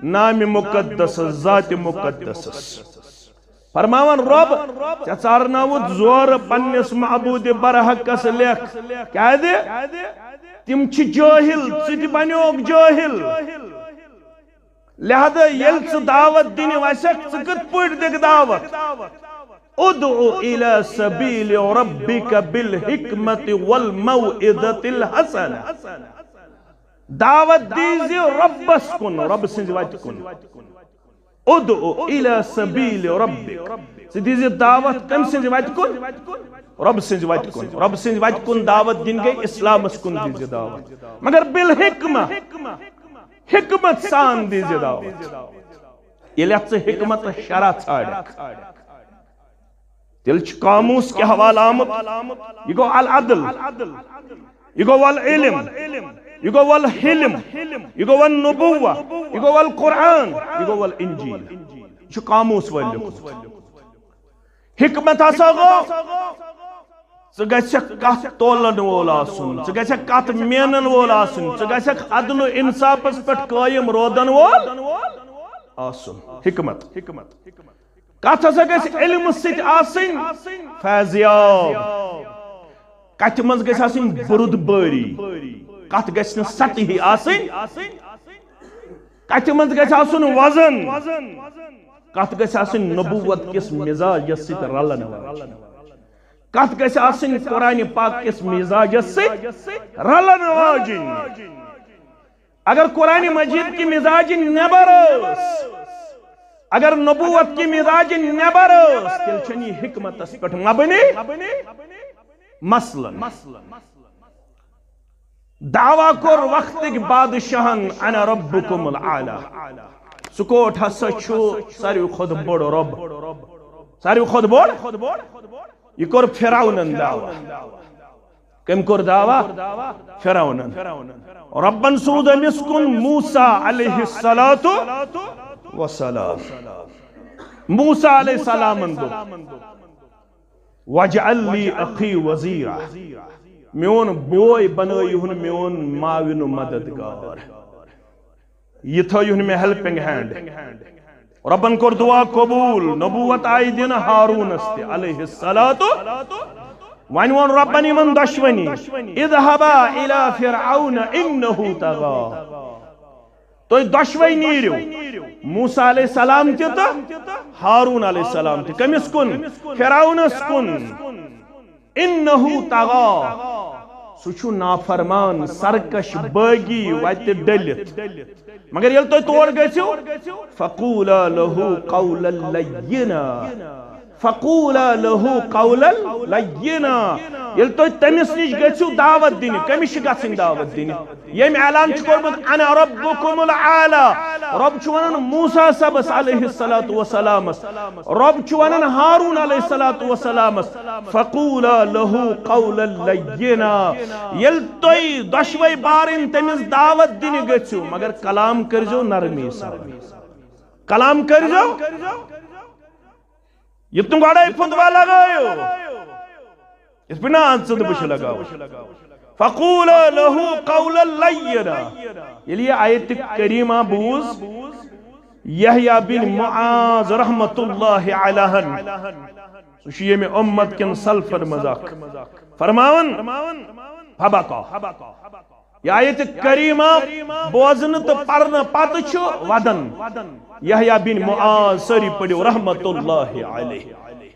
نامِ مُقدسَس، ذاتِ مُقدسَس۔ فرماوان، رۄب، ژےٚ ژارناوُتھ زورٕ پننِس معبوٗدِ برحقس لیکھ۔ کیازِ؟ تِم چھِ جٲہِل، ژٕ تہِ بنیوکھ جٲہِل۔ لہذا ییٚلہِ ژٕ دعوت دِنہِ وسکھ، ژٕ کِتھ پٲٹھۍ دِکھ دعوت؟ ادع الی سبیل ربک بالحکمت والموعظۃ الحسنہ۔ دعوت دیزِ رۄبس کُن، رۄبہٕ سٕنزِ وتہِ کُن۔ ادع الی سبیل ربک۔ ژٕ دیزِ دعوت کٔمۍ سٕنزِ وتہِ کُن؟ رۄبہٕ سٕنزِ وتہِ کُن۔ رۄبہٕ سٕنزِ وتہِ کُن دعوت دِنۍ گٔے اسلامس کُن دیزِ دعوت، مگر بالحکمہ، حکمت سان دیزِ دعوت۔ ییٚلہِ اتھ ژٕ حکمت شرع ژھانڈکھ، تیٚلہِ چھُ قاموس کہِ حوالہٕ آمُت۔ یہِ گوٚو العدل، یہِ گوٚو والعلم، یہِ گوٚو والحلم، یہِ گوٚو والنبوہ، یہِ گوٚو والقرآن، یہِ گوٚو والانجیل۔ یہِ چھُ قاموس وٲلۍ لیوٚکھمُت۔ حکمت ہسا گوٚو، ژٕ گژھکھ کتھ تولن وول آسُن، ژٕ گژھکھ کتھ مینن وول آسُن، ژٕ گژھکھ عدل و انصافس پٮ۪ٹھ قٲیِم روزن وول آسُن۔ حکمت۔ کتھ ہسا گژھِ علمہٕ سۭتۍ آسٕنۍ فیضیاب۔ کتھِ منٛز گژھِ آسٕنۍ بُرد بٲری، کتھ گژھِ نہٕ سطحی آسٕنۍ، کتھِ منٛز گژھِ آسُن وزن، کتھ گژھِ آسٕنۍ نبوت کِس مزاجس سۭتۍ رلن واجِنۍ، کتھ گژھِ آسٕنۍ قرآن پاک کِس مزاجس سۭتۍ رلن واجِنۍ۔ اگر قرآن مجید کہِ مزاج نٮ۪بر ٲس، اگر نبوت کہِ مزاج نٮ۪بر ٲس، تیٚلہِ چھنہٕ یہِ حکمتس پٮ۪ٹھ مبنی۔ مثلاً، دعویٰ کوٚر وقتٕکۍ بادشاہن، "انا ربکم الاعلی"۔ سُہ کوٹ ہسا چھُ ساروی کھۄتہٕ بوٚڑ رب، ساروی کھۄتہٕ بوٚڑ۔ یہِ کوٚر فرعونن دعویٰ۔ کٔمۍ کوٚر دعویٰ؟ فرعونن۔ ربن سوٗز أمِس کُن موسیٰ علیہ الصلوۃ والسلام۔ موسیٰ علیہ السلامن دوٚپ، "واجعل لی اخی وزیرا"، میون بوے بنٲیِہُن میون معاون و مددگار۔ یہِ تھٲیِہُن مےٚ helping hand۔ رۄبن کوٚر دُعا قبوٗل، نبوت آیہِ دِنہٕ ہارونس تہِ علیہ الصلوۃ۔ وۄنۍ ووٚن رۄبن یِمن دۄشوٕنی، "اذهبا الی فرعون انه طغی"۔ تُہۍ دۄشوے نیٖرِو، موسیٰ علیہ السلام تہِ تہٕ ہارون علیہ السلام تہِ۔ کٔمِس کُن؟ فرعونس کُن۔ "انه طغی"، سُہ چھُ نافرمان، سرکش، بٲغی، وتہِ ڈٔلِتھ۔ مگر ییٚلہِ تُہۍ تور گٔژھِو، "فقولا له قولا لینا"، "فقولا له قولا لینا"، ییٚلہِ تُہۍ تٔمِس نِش گٔژھِو دعوت دِنہِ، کٔمِس چھِ گژھٕنۍ دعوت دِنہِ؟ ییٚمۍ اعلان چھُ کوٚرمُت، "انا ربکم الاعلی"۔ رۄب چھُ ونان موسیٰ صٲبس علیہ الصلوۃ والسلامس، رۄب چھُ ونان ہارون علیہ الصلوۃ والسلامس، "فقولا له قولا لینا"۔ ییٚلہِ تُہۍ دۄشوے بارٕنۍ تٔمِس دعوت دِنہِ گٔژھِو، مگر کلام کٔرۍزیو نرمی سان۔ کلام کٔرۍزیو۔ یُتھ نہٕ گۄڈَے فتوا لگٲیِو، یِتھ پٲٹھۍ نہٕ آز ژٕ تہٕ بہٕ چھِ لگاوان۔ "فقولا له قولا لینا"۔ ییٚلہِ یہِ آیت کریمہ بوٗز یحییٰ بن معاذ رحمتہ اللہ علیہن، سُہ چھُ ییٚمہِ اُمت کٮ۪ن سلفن منٛز اکھ، فرماوان، فبکا۔ یہِ آیت کریمہ بوزنہٕ تہٕ پرنہٕ پتہٕ چھُ ودان یحییٰ بن معاذ، سٲری پٔرِو رحمتہ اللہ علیہ۔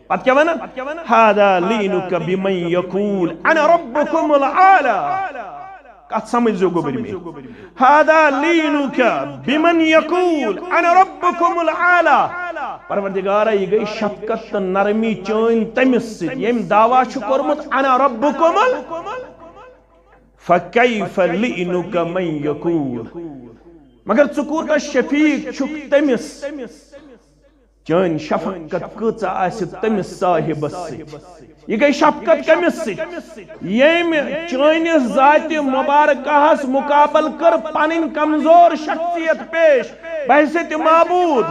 پتہٕ کیٛاہ ونان؟ "هذا لینک بمن یقول انا ربکم الاعلی"۔ کتھ سمجھ زیو گوٚبرۍ مےٚ۔ "هذا لینک بمن یقول انا ربکم الاعلی"۔ پروردگارا، یہِ گٔے شفقت تہٕ نرمی چٲنۍ تٔمِس سۭتۍ، ییٚمۍ دعویٰ چھُ کوٚرمُت، "انا ربکم ال"۔ فکیف لئنک من یقول۔ مگر ژٕ کوٗتاہ شفیق چھُکھ تٔمِس، چٲنۍ شفقت کۭژاہ آسہِ تٔمِس صاحبس سۭتۍ۔ یہِ گٔے شفقت کٔمِس سۭتۍ؟ ییٚمۍ چٲنِس ذاتِ مبارکہس مقابل کٔر پنٕنۍ کمزور شخصیت پیش بحیثیت معبود۔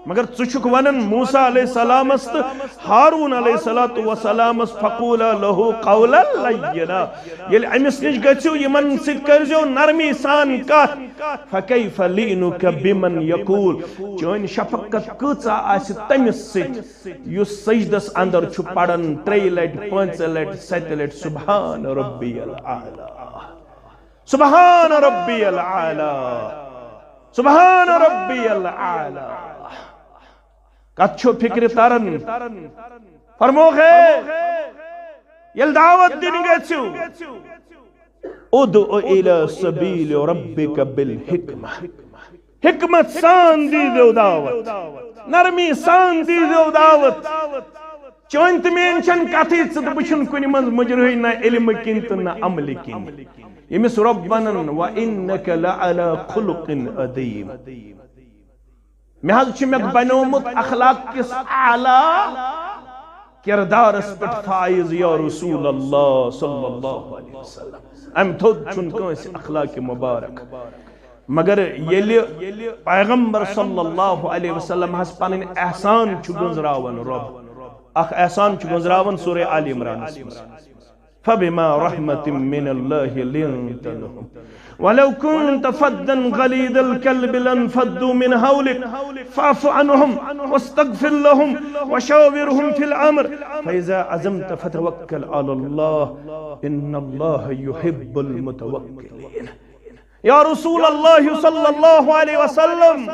مگر ژٕ چھُکھ ونان موسیٰ علیہ السلامس تہٕ ہارون علیہ الصلوۃ والسلامس، "فقولا لہ قولا لینا"، ییٚلہِ أمِس نِش گٔژھِو، یِمن سۭتۍ کٔرزیو نرمی سان کتھ۔ "فکیف لینک بمن یقول"، چٲنۍ شفقت کۭژاہ آسہِ تٔمِس سۭتۍ یُس سجدس اندر چھُ پران ترٛیٚیہِ لٹہِ، پانٛژِ لٹہِ، ستہِ لٹہِ، "سبحان ربی الاعلی، سبحان ربی الاعلی، سبحان ربی الاعلی"۔ کتھ چھو فکر تران؟ فرموکھ ہے، ییٚلہِ دعوت دِنۍ گژھِو، "ادع الی سبیل ربک بالحکمہ"، حکمت سان دیزیو دعوت، نرمی سان دیزیو دعوت۔ چٲنۍ تہٕ میٲنۍ چھنہٕ کتھٕے، ژٕ تہٕ بہٕ چھِنہٕ کُنہِ منٛز مجروحٕے، نہ علمہٕ کِنۍ تہٕ نہ عملہِ کِنۍ۔ ییٚمِس رۄب ونان، "وانک لعلی خلق عظیم"، مےٚ حظ چھُ مےٚ بنیومُت اخلاق کِس اعلیٰ کردارس پٮ۪ٹھ فائز یا رسول اللہ صلی اللہ علیہ وسلم۔ امہِ تھوٚد چھُنہٕ کٲنٛسہِ اخلاق مبارک۔ مگر ییٚلہِ پیغمبر صلی اللہ علیہ وسلم ہس پنٕنۍ احسان چھُ گٔنٛزراوان رۄب، اکھ احسان چھُ گٔنٛزراوان سورہ آل عمرانس منٛز، "فبما رحمة من الله لنت لهم ولو كنت فظا غليظ القلب لانفضوا من حولك فاعف عنهم واستغفر لهم وشاورهم في الأمر فإذا عزمت فتوكل على الله إن الله يحب المتوكلين"۔ یا رسول اللہ صلی اللہ علیہ وسلم،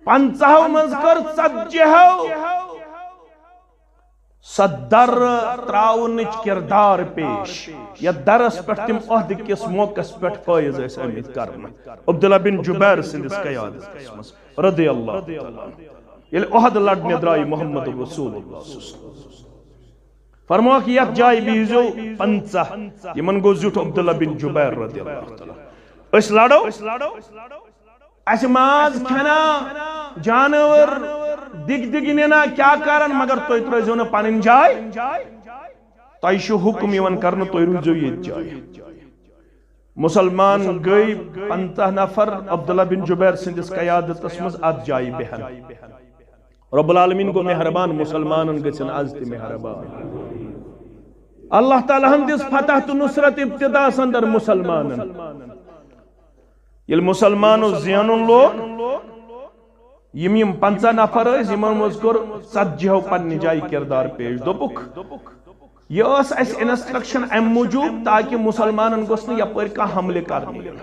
پنٛژاہو منٛز کٔر ژتجیہو سۄ در تراونٕچ کردار پیش، یتھ درس پٮ۪ٹھ تِم عہدٕ کِس موقعس پٮ۪ٹھ فٲیض ٲسۍ آمٕتۍ کرنہٕ، عبداللہ بن جبیر سٕنٛدِس قیادتس منٛز، رضی اللہ تعالیٰ عنہ۔ ییٚلہِ عہدٕ لڑنہِ درٛاے محمد رسول اللہ صلی اللہ علیہ وسلم، فرموکھ، یتھ جایہِ بِہزیو پنٛژاہ، یِمن گوٚو زیُٹھ عبداللہ بن جبیر رضی اللہ تعالیٰ عنہ۔ أسۍ لڑو، اسہِ ماز کھینا، جانور دِگ دِگ نِنا، کیٛاہ کرن، مگر تُہۍ ترٲیزیو نہٕ پنٕنۍ جاے۔ تۄہہِ چھُ حُکم یِوان کرنہٕ، تُہۍ روٗزِو ییٚتہِ جایہِ۔ مُسلمان گٔے پنٛژاہ نفر عبداللہ بن جبیر سٕنٛدِس قیادتس منٛز اتھ جایہِ بیہن۔ رب العالمین گوٚو مہربان، مُسلمانن گٔژھِن از تہِ مہربان۔ اللہ تعالیٰ ہن دِژ فتح تہٕ نصرت ابتداہس اندر مُسلمانن۔ ییٚلہِ مُسلمانو زینُن لوگ، یِم یِم پنٛژاہ نفر ٲسۍ، یِمن منٛز کوٚر ژتجیہو پننہِ جایہِ کردار پیش۔ دوٚپُکھ، یہِ ٲس اَسہِ instruction اَمہِ موٗجوٗب تاکہِ مُسلمانن گوٚژھ نہٕ یپٲرۍ کانٛہہ حملہٕ کرنہٕ یُن۔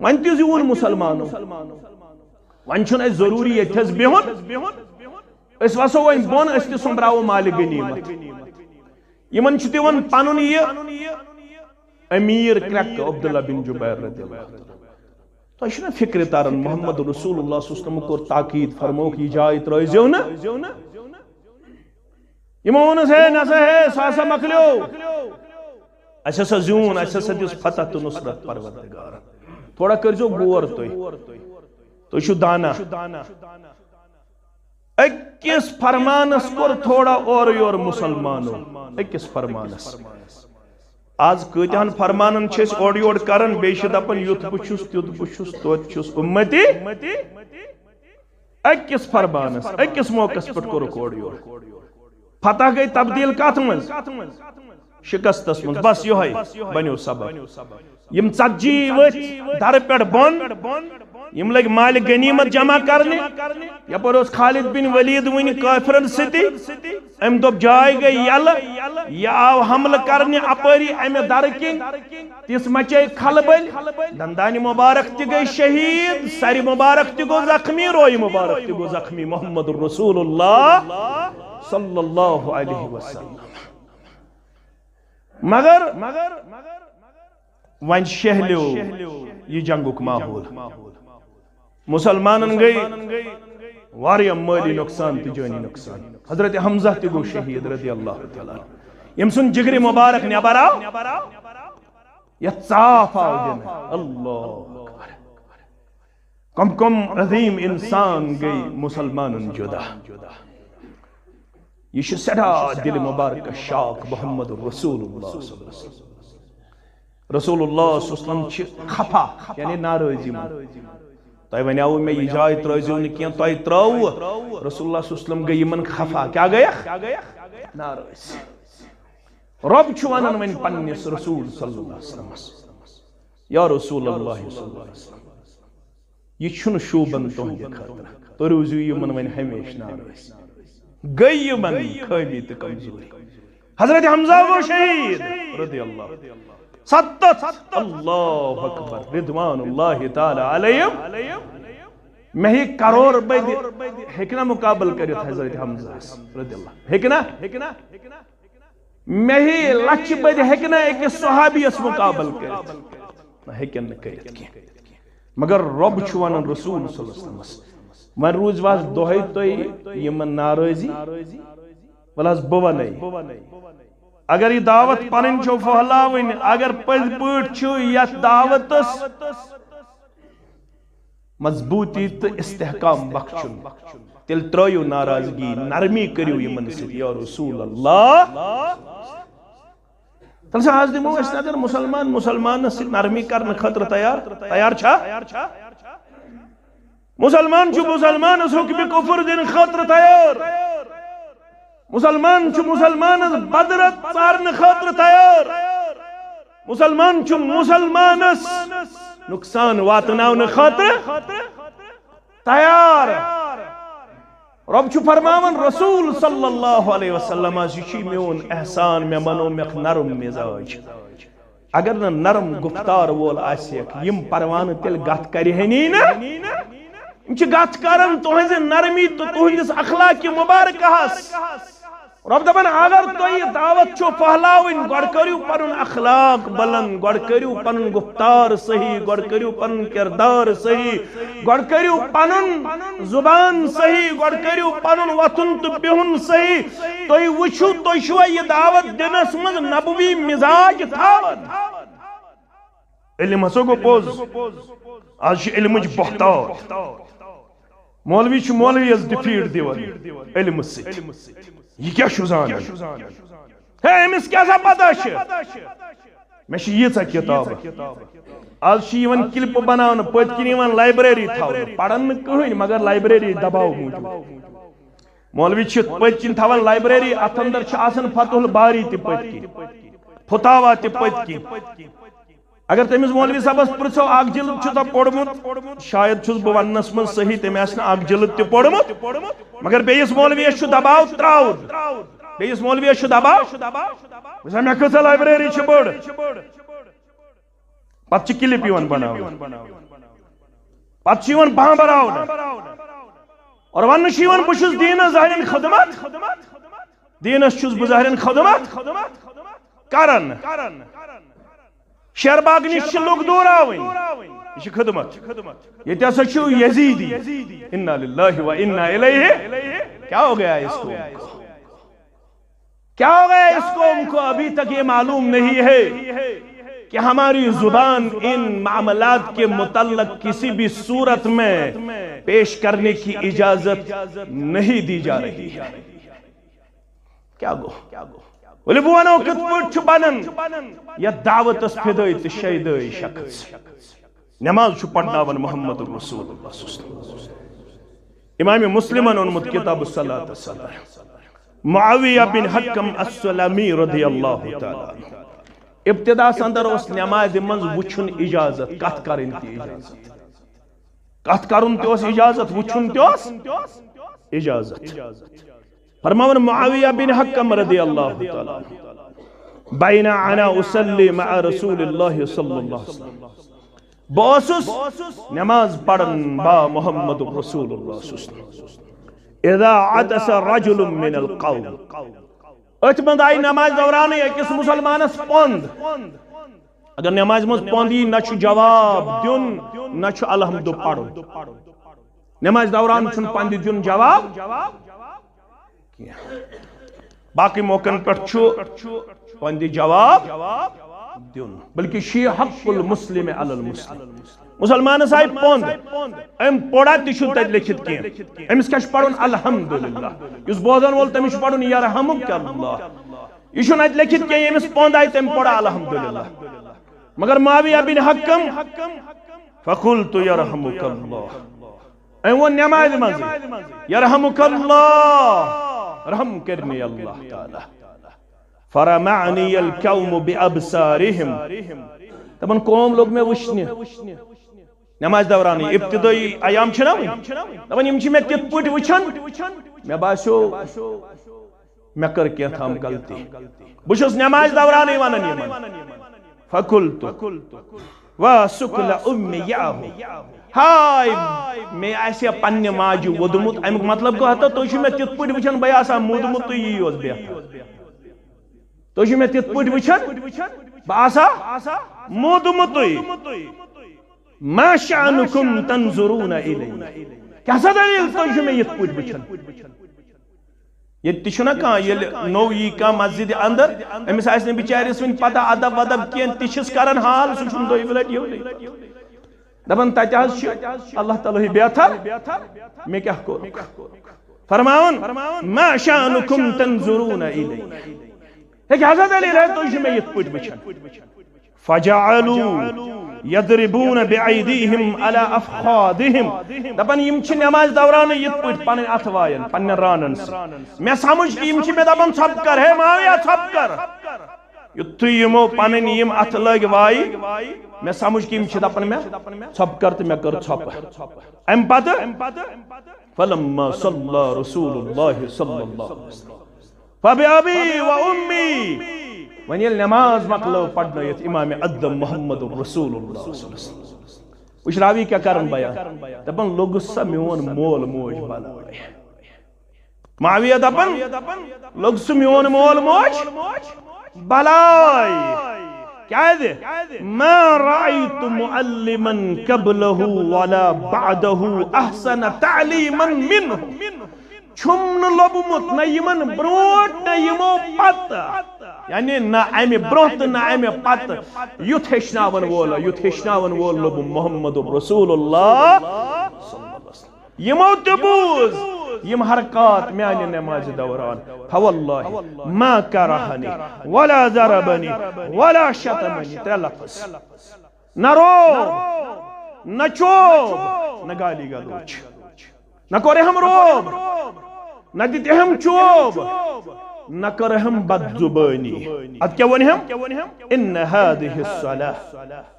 وۄنۍ تہِ زیوٗن مُسلمانو، وۄنۍ چھُنہٕ اَسہِ ضروٗری ییٚتہِ تھَس بِہُن، أسۍ وسو وۄنۍ بۄن، أسۍ تہِ سوٚمبراوو مالِ غنیٖمت۔ یِمن چھُ دِوان پنُن یہِ امیر کرٛٮ۪کہٕ عبداللہ بن جبیر رضی اللہ عنہ۔ تۄہہِ چھُنہ فکرِ تران، محمد رسول اللہ صلی اللہ علیہ وسلم کوٚر تاکید، فرمووُکھ، یہِ جاے ترٲیزیو نہٕ۔ یِمو ووٚنُس، ہے نسا، ہے، سُہ ہسا مۄکلیو، اسہِ ہسا زیوٗن، اسہِ ہسا دِژ فتح تہٕ نصرت پروردگارن۔ تھوڑا کٔرزیو غور تُہۍ، تُہۍ چھِو دانا۔ أکِس فرمانس کوٚر تھوڑا اورٕ یورٕ مُسلمانو، أکِس فرمانس۔ آز کۭتیاہن فرمانن چھِ أسۍ اورٕ یورٕ کران، بیٚیہِ چھِ دپان، یُتھ بہٕ چھُس، تیُتھ بہٕ چھُس، توتہِ چھُس اُمتی۔ أکِس فرمانس، أکِس موقعس پٮ۪ٹھ کوٚرُکھ اورٕ یورٕ۔ فتح گٔے تبدیل کتھ منٛز؟ شکستس منٛز۔ بس یۄہے بنیو سبب۔ یِم ژتجی ؤتھۍ درٕ پٮ۪ٹھ بۄن، یِم لٔگۍ مالِ غنیمت جمع کرنہِ۔ یپٲرۍ اوس خالد بن ولید وُنہِ کٲفرن سۭتی۔ أمۍ دوٚپ، جاے گٔے یلہٕ، یہِ آو حملہٕ کرنہِ اپٲری امہِ درٕ کِنۍ۔ تِژھ مچے کھلبل، دندانہِ مبارک تہِ گٔے شہید، سرِ مبارک تہِ گوٚو زخمی، رویہِ مبارک تہِ گوٚو زخمی۔ محمد رسول اللہ صلی اللہ علیہ وسلم۔ مگر وۄنۍ شہلیو یہِ جنگُک ماحول۔ مُسلمانن گٔے واریاہ مٲلی نۄقصان تہٕ جٲنی نۄقصان۔ حضرت حمزہ تہِ گوٚو شہید رضی اللہ تعالیٰ عنہ۔ ییٚمۍ سُنٛد جگرِ مبارک نٮ۪بر آو، یتھ ژاپھ آو دِنہٕ۔ اللہ اکبر۔ کم کم عظیم انسان گٔے مُسلمانن جدا۔ یہِ چھُ سٮ۪ٹھاہ دِلہِ مبارکس شاک محمد رسول اللہ صلی اللہ علیہ وسلم۔ رسول اللہ صلی اللہ علیہ وسلم چھِ خفا، یعنی ناراضی منٛز۔ تۄہہِ ونیاوُ مےٚ، یہِ جاے ترٲوزیو نہٕ کینٛہہ، تۄہہِ ترٲوُ۔ رسول اللہ صلی اللہ علیہ وسلم گٔے یِمن خفا۔ کیٛاہ گٔیکھ؟ ناراض۔ رۄب چھُ ونان وۄنۍ پننِس رسول صلی اللہ علیہ وسلمس، یا رسول اللہ صلی اللہ علیہ وسلم، یہِ چھُنہٕ شوٗبن تُہنٛدِ خٲطرٕ، تُہۍ روٗزِو یِمن وۄنۍ ہمیشہِ ناراض۔ گٔے یِمن خٲمی تہٕ کمزوری۔ حضرت حمزہ گوٚو شہید رضی اللہ، ستتھ، اللہ اکبر، رضوان اللہ تعالی علیہم۔ مےٚ ہیٚکہِ کرور بٔدِ ہیٚکہِ نہ مقابل کٔرِتھ حضرت حمزہ رضی اللہ، ہیٚکہِ نہ؟ مےٚ ہیٚکہِ لچھِ بٔدِ ہیٚکہِ نہ أکِس صحابیس مقابل کٔرِتھ، نہ ہیٚکن نہٕ کٔرِتھ کینٛہہ۔ مگر رۄب چھُ ونان رسول صلی اللہ علیہ وسلمس، وۄنۍ روٗزوا دۄہے تُہۍ یِمن ناراضی؟ وَلہٕ حظ بہٕ وَنَے۔ اگر یہِ دعوت پنٕنۍ چھو پھٔہلاوٕنۍ، اگر پٔزۍ پٲٹھۍ چھُ یتھ دعوتس مضبوٗطی تہٕ استحکام بخشُن، تیٚلہِ ترٲیِو ناراضگی، نرمی کٔرِو یِمن سۭتۍ، یا رسول اللہ۔ تیٚلہِ چھا آز دِمو أسۍ نظر، مسلمان مسلمانس سۭتۍ نرمی کرنہٕ خٲطرٕ تیار؟ تیار چھا؟ مسلمان چھُ مسلمانس حکمِ کفر دِنہٕ خٲطرٕ تیار۔ مسلمان چھُ مسلمانس بدرت ژارنہٕ خٲطرٕ تیار۔ مسلمان چھُ مسلمانس نقصان واتناونہٕ خٲطرٕ تیار۔ رۄب چھُ فرماوان رسول صلی اللہ علیہ وسلمس، یہِ چھُ میون احسان، مےٚ بنوو مےٚ نرم مزاج۔ اگر نہٕ نرم گفتار وول آسہِ ہا، یِم پروانہٕ تیٚلہِ گتھ کرِ ہنی نہٕ۔ یِم چھِ گتھ کران تُہنزِ نرمی تہٕ تُہندِس اخلاقِ مبارکہس۔ رۄب دپان، اگر تۄہہِ یہِ دعوت چھو پھٔہلاوٕنۍ، گۄڈٕ کٔرِو پنُن اخلاق بلند، گۄڈٕ کٔرِو پنُن گفتار صحیح، گۄڈٕ کٔرِو پنُن کردار صحیح، گۄڈٕ کٔرِو پنُن زبان صحیح، گۄڈٕ کٔرِو پنُن وۄتھُن تہٕ بِہُن صحیح۔ تُہۍ وٕچھِو، تُہۍ چھِوا یہِ دعوت دِنس منٛز نبوی مزاج تھاوان؟ علم ہسا گوٚو پوٚز، آز چھِ علمٕچ بہتات۔ مولوی چھُ مولویَس ڈِفیٖٹ دِوان علمہٕ سۭتۍ۔ یہِ کیٛاہ چھُ زانان؟ ہے، أمِس کیٛاہ سا پتہ چھِ؟ مےٚ چھِ ییٖژاہ کِتابہٕ۔ آز چھِ یِوان کِلپہٕ بناونہٕ، پٔتۍ کِنۍ یِوان لایبریری تھاونہٕ، پرن نہٕ کٕہٕنۍ مگر لایبریری دباو موٗجوٗب۔ مولوی چھِ پٔتۍ کِنۍ تھاوان لایبریری، اتھ اندر چھِ آسان فتح الباری تہِ پٔتۍ کِنۍ، فتاوا تہِ پٔتۍ کِنۍ۔ اگر تٔمِس مولوی صٲبس پرژھو، اکھ جلد چھُ تۄہہِ پوٚرمُت؟ شاید چھُس بہٕ وننس منٛز صحیح، تٔمۍ آسہِ نہٕ اکھ جلد تہِ پوٚرمُت، مگر بیٚیِس مولویس چھُ دباو تراوُن، بیٚیِس مولویس چھُ دباو۔ وٕچھ سا، مےٚ کۭژاہ لایبریری چھِ بٔڑ۔ پتہٕ چھِ کلپ یِوان بناونہٕ، پتہٕ چھِ یِوان بانبراونہٕ، اور وننہٕ چھُ یِوان، بہٕ چھُس دیٖنس ظاہرن خدمت، دیٖنس چھُس بہٕ ظاہرن خدمت کران۔ شیر باغ نِش چھِ لُکھ دوٗراوٕنۍ۔ یہِ چھِ خدمت۔ ییٚتہِ ہسا چھُ یزیدی۔ انا للہ و انا الیہ۔ کیا ہو گیا اس قوم کو؟ کیا ہو گیا اس قوم کو؟ ابھی تک یہ معلوم نہیں ہے کہ ہماری زبان ان معاملات کے متعلق کسی بھی صورت میں پیش کرنے کی اجازت نہیں دی جا رہی ہے۔ کیا گو؟ ولے بہٕ وَنو کِتھ پٲٹھۍ چھُ بنان یتھ دعوتس فدٲے تہٕ شیدٲے شخص۔ نماز چھُ پرناوان محمد رسول اللہ صلی اللہ علیہ وسلم۔ امام مسلمن اوٚنمُت کتاب الصلاۃ۔ معاویہ بن حکم السلمی رضی اللہ تعالیٰ عنہ۔ ابتداس اندر اوس نمازِ منٛز وٕچھُن اجازت، کتھ کرٕنۍ تہِ اجازت۔ کتھ کرُن تہِ اوس اجازت، وٕچھُن تہِ اوس اجازت۔ فرماوان معاویہ بن حکم رضی اللہ تعالیٰ عنہ، بین انا اصلی مع رسول اللہ صلی اللہ علیہ وسلم۔ بہٕ اوسُس نماز پران با محمد رسول اللہ صلی اللہ علیہ وسلم۔ اذا عطس رجل من القوم۔ أتھۍ منٛز آیہِ نماز دورانٕے أکِس مسلمانس پۄنٛد۔ اگر نمازِ منٛز پۄنٛد یی، نہ چھُ جواب دیُن، نہ چھُ الحمد پرُن۔ نمازِ دوران چھُنہٕ پۄنٛدِ دیُن جواب کینٛہہ۔ باقٕے موقعن پٮ۪ٹھ چھُ پننہِ جواب دیُن، بلکہِ چھُ یہِ حق المسلم علی المسلم۔ مسلمانس آیہِ پۄنٛد، أمۍ پوٚرا تہِ چھُنہٕ تتہِ لیکھِتھ کینٛہہ۔ أمِس کیٛاہ چھُ پرُن؟ الحمدللہ۔ یُس بوزن وول، تٔمِس چھُ پرُن یرحمک اللہ۔ یہِ چھُنہٕ اتہِ لیکھِتھ کینٛہہ، ییٚمِس پۄنٛد آیہِ، تٔمۍ پوٚرا الحمدللہ۔ مگر معاویہ بن حکم فقلت يرحمك الله، أمۍ ووٚن نمازِ منٛزٕے، يرحمك الله، رحم کٔرِنۍ اللہ تعالیٰ۔ فرمعني القوم بأبصارهم، دَپان قوم لوٚگ مےٚ وٕچھنہِ۔ نماز دورانٕے ابتدٲئی ایام چھِنہ وٕنہِ؟ دَپان یِم چھِ مےٚ تِتھ پٲٹھۍ وٕچھان، مےٚ باسیو مےٚ کٔر کینٛہہ تام غلطی۔ بہٕ چھُس نماز دورانٕے وَنان یِمن، فقلت وسقل أمي يأه، ہاے، مےٚ آسہِ ہا پننہِ ماجہِ ووٚدمُت۔ اَمیُک مطلب گوٚو ہتا، تُہۍ چھِو مےٚ تِتھ پٲٹھۍ وٕچھان، بہٕ آسہٕ ہا موٗدمُت تہٕ یی اوس بہتر۔ تُہۍ چھِو مےٚ تِتھ پٲٹھۍ وٕچھان، بہٕ آسہٕ ہا موٗدمُتُے۔ ما شأنكم تنظرون إلي؟ کیٛاہ سا دٔلیٖل، تُہۍ چھِو مےٚ یِتھ پٲٹھۍ وٕچھان؟ ییٚتہِ تہِ چھُنہ کانٛہہ، ییٚلہِ نوٚو یی کانٛہہ مسجدِ اندر، أمِس آسہِ نہٕ بِچارِس وٕنہِ پتہ ادب ودب کینٛہہ، تہِ چھِس کران حال، سُہ چھُنہٕ دۄیہِ لٹہِ یِوانٕے۔ دَپان تَتہِ حظ چھِ اللہ تعالیٰ ہٕے بہتر، مےٚ کیٛاہ کوٚر؟ فرماوان، ما شأنكم تنظرون إلي؟ ہے کیٛاہ سا دٔلیٖل ہے، تُہۍ چھِو مےٚ یِتھ پٲٹھۍ وٕچھان؟ فجعلوا يضربون بأيديهم على أفخاذهم۔ دَپان یِم چھِ نماز دورانٕے یِتھ پٲٹھۍ پنٕنۍ اَتھٕ وایان پننٮ۪ن رانن سۭتۍ۔ مےٚ سمجھ کہِ یِم چھِ مےٚ دَپان، ژھۄپہٕ کر، ہے معاویہ، ژھۄپہٕ کر۔ یُتھُے یِمو پنٕنۍ یِم اَتھٕ لٲگۍ وایہِ، مےٚ سمجھ کہِ یِم چھِ دَپان مےٚ، ژھۄپہٕ کر، تہٕ مےٚ کٔر ژھۄپہٕ۔ اَمہِ پتہٕ، فلما صلى رسول الله صلى الله عليه وسلم، فبأبي وأمي، وۄنۍ ییٚلہِ نماز مۄکلٲو پرنٲیِتھ امام اعظم محمد رسول اللہ صلی اللہ علیہ وسلم، وٕچھ راوی کیٛاہ کران بیان، دَپان لوٚگُس سا میون مول موج بلاے۔ معاویہ دَپان، لوٚگ سُہ میون مول موج بلاے۔ کیٛازِ؟ ما رأيت معلما قبله ولا بعده أحسن تعليما منه۔ چھُم نہٕ لوٚبمُت نہ یِمن برونٛٹھ نہ یِمو پتہٕ، یعنی نہ اَمہِ برونٛہہ تہٕ نہ اَمہِ پتہٕ یُتھ ہیٚچھناون وول، یُتھ ہیٚچھناون وول لوٚبُم محمد رسول اللہ۔ یِمو تہِ بوٗز یِم حرکات میانہِ نمازِ دوران۔ فواللہ ما کرہنی ولا ضربنی ولا شتمنی، ترٛےٚ لفظ۔ نہ روب، نہ چوب، نہ گالی گلوچ، نہ کوٚر أہم روب، نہ دِتۍ أہم چوب، نہ کٔر أہم بد زبٲنی۔ ادٕ کیٛاہ ووٚن أہم؟ ان هذه الصلاة۔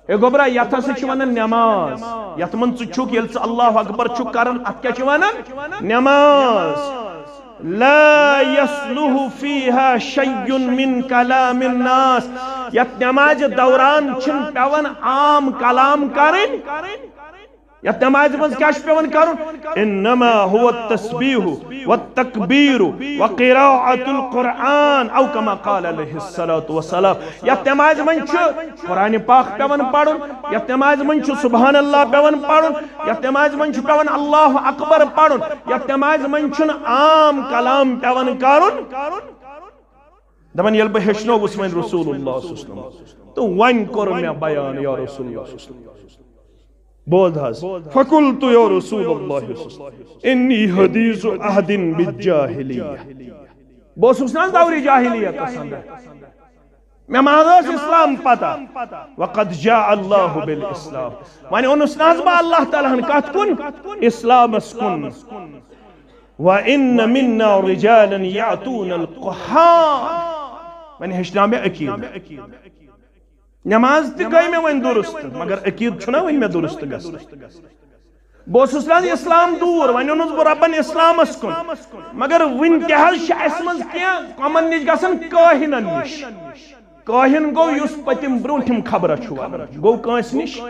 ہے گوٚبرا، یتھ ہسا چھِ ونان نماز۔ یتھ منٛز ژٕ چھُکھ، ییٚلہِ ژٕ اللہ اکبر چھُکھ کران، اتھ کیٛاہ چھِ ونان؟ نماز۔ لا يصلح فيها شيء من كلام الناس۔ یتھ نمازِ دوران چھِنہٕ پٮ۪وان عام کلام کرٕنۍ۔ یتھ نمازِ منٛز کیٛاہ چھُ پٮ۪وان کرُن؟ انما هو التسبيح والتكبير وقراءة القرآن، او كما قال عليه الصلاة والسلام۔ یتھ نمازِ منٛز چھُ قرآن پاک پٮ۪وان پرُن، یتھ نمازِ منٛز چھُ سبحان اللہ پٮ۪وان پرُن، یتھ نمازِ منٛز چھُ پٮ۪وان اللہ اکبر پرُن، یتھ نمازِ منٛز چھُنہٕ عام کلام پٮ۪وان کرُن۔ دپان ییٚلہِ بہٕ ہیٚچھنووُس وۄنۍ رسول اللہ صلی اللہ علیہ وسلم، تہٕ وۄنۍ کوٚر مےٚ بیان یا رسول اللہ صلی اللہ علیہ وسلم۔ بوز حظ، فقلت یا رسول اللہ صلی اللہ علیہ وسلم، انی حدیث عہد بالجاہلیہ۔ بہٕ اوسُس نہ حظ دورِ جاہلیتس اندر۔ مےٚ ما حظ ٲس اسلام پتہ؟ وقد جاء اللہ بالاسلام۔ وۄنۍ اوٚنُس نہ حظ بہٕ اللہ تعالیٰ ہن کتھ کُن؟ اسلامس کُن۔ وان منا رجالا یاتون الکہان۔ وۄنۍ ہیٚچھناو مےٚ عقیدٕ۔ نماز تہِ گٔے مےٚ وۄنۍ درست، مگر عقیدٕ چھُنہ وۄنۍ مےٚ درست گژھُن۔ بہٕ اوسُس نہ حظ اسلام دوٗر، وۄنۍ اوٚنُس بہٕ رۄبن اسلامس کُن۔ مگر وُنہِ تہِ حظ چھِ اَسہِ منٛز کینٛہہ کۄمن نِش گژھان، کٲہِنن نِش۔ کٲہِن گوٚو یُس پٔتِم برٛونٛٹھِم خبرہ چھُ وَنان، گوٚو کٲنٛسہِ نِش؟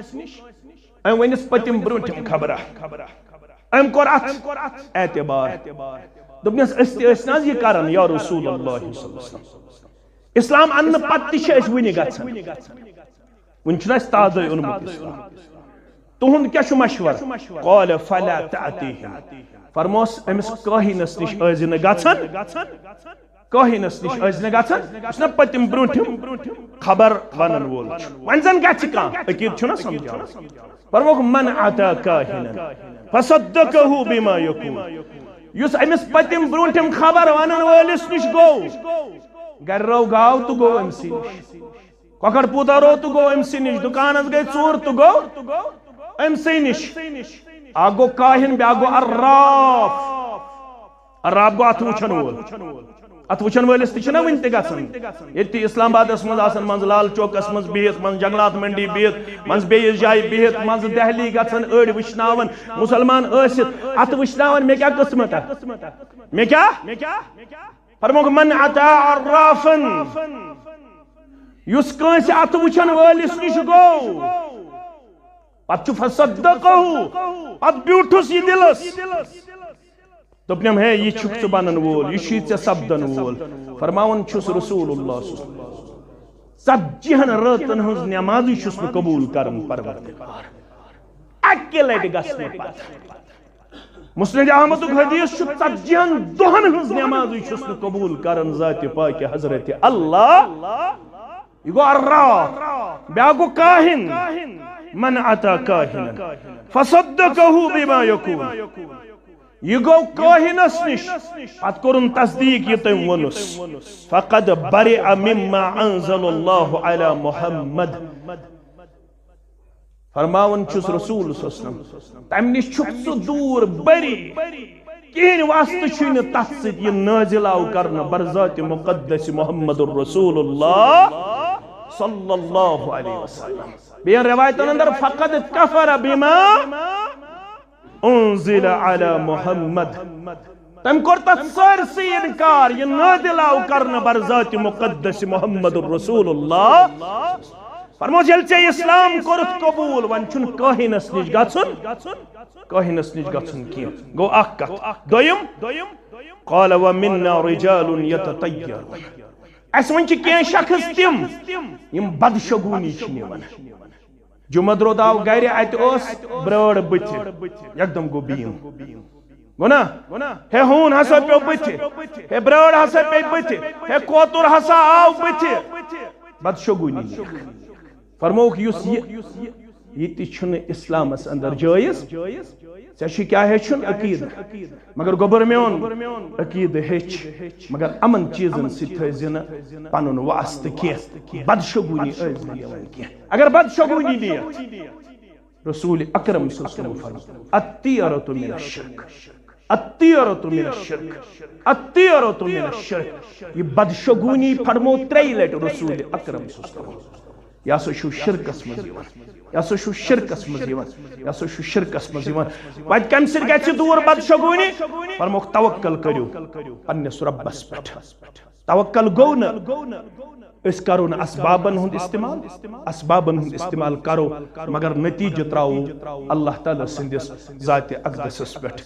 أمۍ ؤنِس پٔتِم برٛونٛٹھِم خبرہ۔ أمۍ کوٚر اَتھ اعتبار۔ دوٚپنَس، أسۍ تہِ ٲسۍ نہ حظ یہِ کران، یا رسول اللہ صلی اللہ علیہ وسلم؟ اسلام اننہٕ پتہٕ تہِ چھِ أسۍ وُنہِ گژھان۔ وُنہِ چھُنہٕ اَسہِ تازَے اوٚنمُت اسلام۔ تُہُنٛد کیٛاہ چھُ مشورٕ؟ قال فلا تأتیہم۔ فرموس، أمِس کٲہِنَس نِش ٲسۍ زِ نہٕ گژھان، کٲہِنَس نِش ٲسۍ زِ نہٕ گژھان، یُس نہ پٔتِم برٛونٛٹھِم خبر وَنَن وول چھُ۔ وۄنۍ زَن گژھِ کانٛہہ، عقیٖدٕ چھُنہ سمجھان۔ فرموکھ، من اتی کاہنا فصدقہ بما یقول۔ یُس أمِس پٔتِم برٛونٛٹھِم خبر وَنَن وٲلِس نِش گوٚو، گرِ رٲو گاو تہٕ گوٚو أمۍ سٕے نِش۔ کۄکر پوٗتا روو تہٕ گوٚو أمۍ سٕے نِش، دُکانَس گٔے ژوٗر تہٕ گوٚو۔ أمۍ سٕے نِش۔ اکھ گوٚو کاہن، بیٛاکھ گوٚو عراف۔ عراف گوٚو اتھٕ وٕچھن وول۔ اتھٕ وٕچھن وٲلِس تہِ چھِنہ وٕنہِ تہِ گژھان۔ ییٚتہِ تہِ اسلام آبادس منٛز آسان، منٛزٕ لال چوکس منٛز بِہِتھ، منٛزٕ جنگلات منڈی بِہِتھ، منٛزٕ بیٚیِس جایہِ بِہِتھ، منٛزٕ دہلی گژھان، أڑۍ وٕچھناوان، مسلمان ٲسِتھ اتھٕ وٕچھناوان، مےٚ کیٛاہ قٕسمت؟ مےٚ کیٛاہ؟ فرمووُکھ، من اتی عرافا، یُس کٲنٛسہِ اتھٕ وٕچھن وٲلِس نِش گوٚو، پتہٕ چھُ فصدقہ، پتہٕ بیوٗٹھُس یہِ دِلس، دوٚپنم، ہے، یہِ چھُکھ ژٕ بنن وول، یہِ چھُے ژےٚ سپدن وول۔ فرماوان چھُس رسول اللہ صلی اللہ علیہ وسلم، ژتجی ہن رٲژن ہٕنٛز نمازٕے چھُس نہٕ قبول کران پروردگار۔ اکہِ لٹہِ گژھنہٕ پتہٕ۔ مسند احمدُک حدیث چھُ، ژتجی ہن دۄہن ہٕنٛز نمازٕے چھُس نہٕ قبول کران ذاتِ پاکہِ حضرت اللہ۔ یہِ گوٚو عراف، بیٛاکھ گوٚو کاہن۔ من اتی کاہنا فصدقہ بما یقول۔ یہِ گوٚو کٲہِنس نِش، پتہٕ کوٚرُن تصدیٖق یہِ تٔمۍ ووٚنُس۔ فقد برئ مما انزل اللہ علی محمد۔ فرماوان چھُس رسول صلی اللہ علیہ وسلم، تمہِ نِش چھُکھ ژٕ دوٗر، بری۔ کِہیٖنۍ واسطہٕ چھُے نہٕ تتھ سۭتۍ یہِ نٲزِل آو کرنہٕ برذات مقدس محمد رسول اللہ صلی اللہ علیہ وسلم۔ بیٚیَن رِوایتَن اندر، فقد کفر بما انزل علی محمد۔ تٔمۍ کوٚر تتھ سٲرسٕے انکار، یہِ نٲزِل آو کرنہٕ برذات مقدس محمد رسول اللہ۔ فرموس، ییٚلہِ ژےٚ اسلام کوٚرُتھ قبول، وۄنۍ چھُنہٕ کٲہِنس نِش گژھُن، کٲہِنس نِش گژھُن کینٛہہ۔ گوٚو اکھ کتھ۔ دوٚیِم، قال ومنا رجال یتطیرون۔ اسہِ وۄنۍ چھِ کینٛہہ شخص تِم، یِم بدشگوٗنی چھِ نِوان۔ جمعہ دۄہ آو گرِ، اتہِ ٲس برٲر بٕتھِ، یکدم گوٚو بیٖم۔ گوٚو نا؟ ہے، ہوٗن ہسا پیوٚو بٕتھِ، ہے، برٲر ہسا پیٚیہِ بٕتھِ، ہے، کوتُر ہسا آو بٕتھِ۔ بدشگوٗنی۔ فرمووُکھ، یُس یہِ، یہِ تہِ چھُنہٕ اسلامس اندر جٲیز۔ ژےٚ چھُے کیٛاہ ہیٚچھُن؟ عقیدٕ۔ مگر گوٚبُر میون، عقیدٕ ہیٚچھ، مگر یِمن چیٖزن سۭتۍ تھٲوزِ نہٕ پنُن واسطہٕ کینٛہہ۔ بدشگوٗنی ٲسۍ نہٕ نِوان کینٛہہ۔ اگر بدشگوٗنی نِیَتھ، رسول اکرم صلی اللہ علیہ وسلم فرموو، الطیرۃ من الشرک، الطیرۃ من الشرک، الطیرۃ من الشرک۔ یہِ بدشگوٗنی فرموو ترٛیٚیہِ لٹہِ رسول اکرم صلی اللہ علیہ وسلم۔ یہِ ہسا چھُ شرکس منٛز یِوان۔ یہِ ہسا چھُ شرکس منٛز یِوان۔ یہِ ہسا چھُ شرکس منٛز یِوان۔ وتہِ کمہِ سۭتۍ گژھِ دوٗر بدشگوٗنی؟ فرمووُکھ، توکل کٔرِو پننِس رۄبس پٮ۪ٹھ۔ توکل گوٚو نہٕ أسۍ کرو نہٕ اسبابن ہُنٛد استعمال، اسبابن ہُنٛد استعمال کرو، مگر نتیجہٕ ترٛاوو اللہ تعالیٰ سٕنٛدِس ذاتِ اقدسس پٮ۪ٹھ۔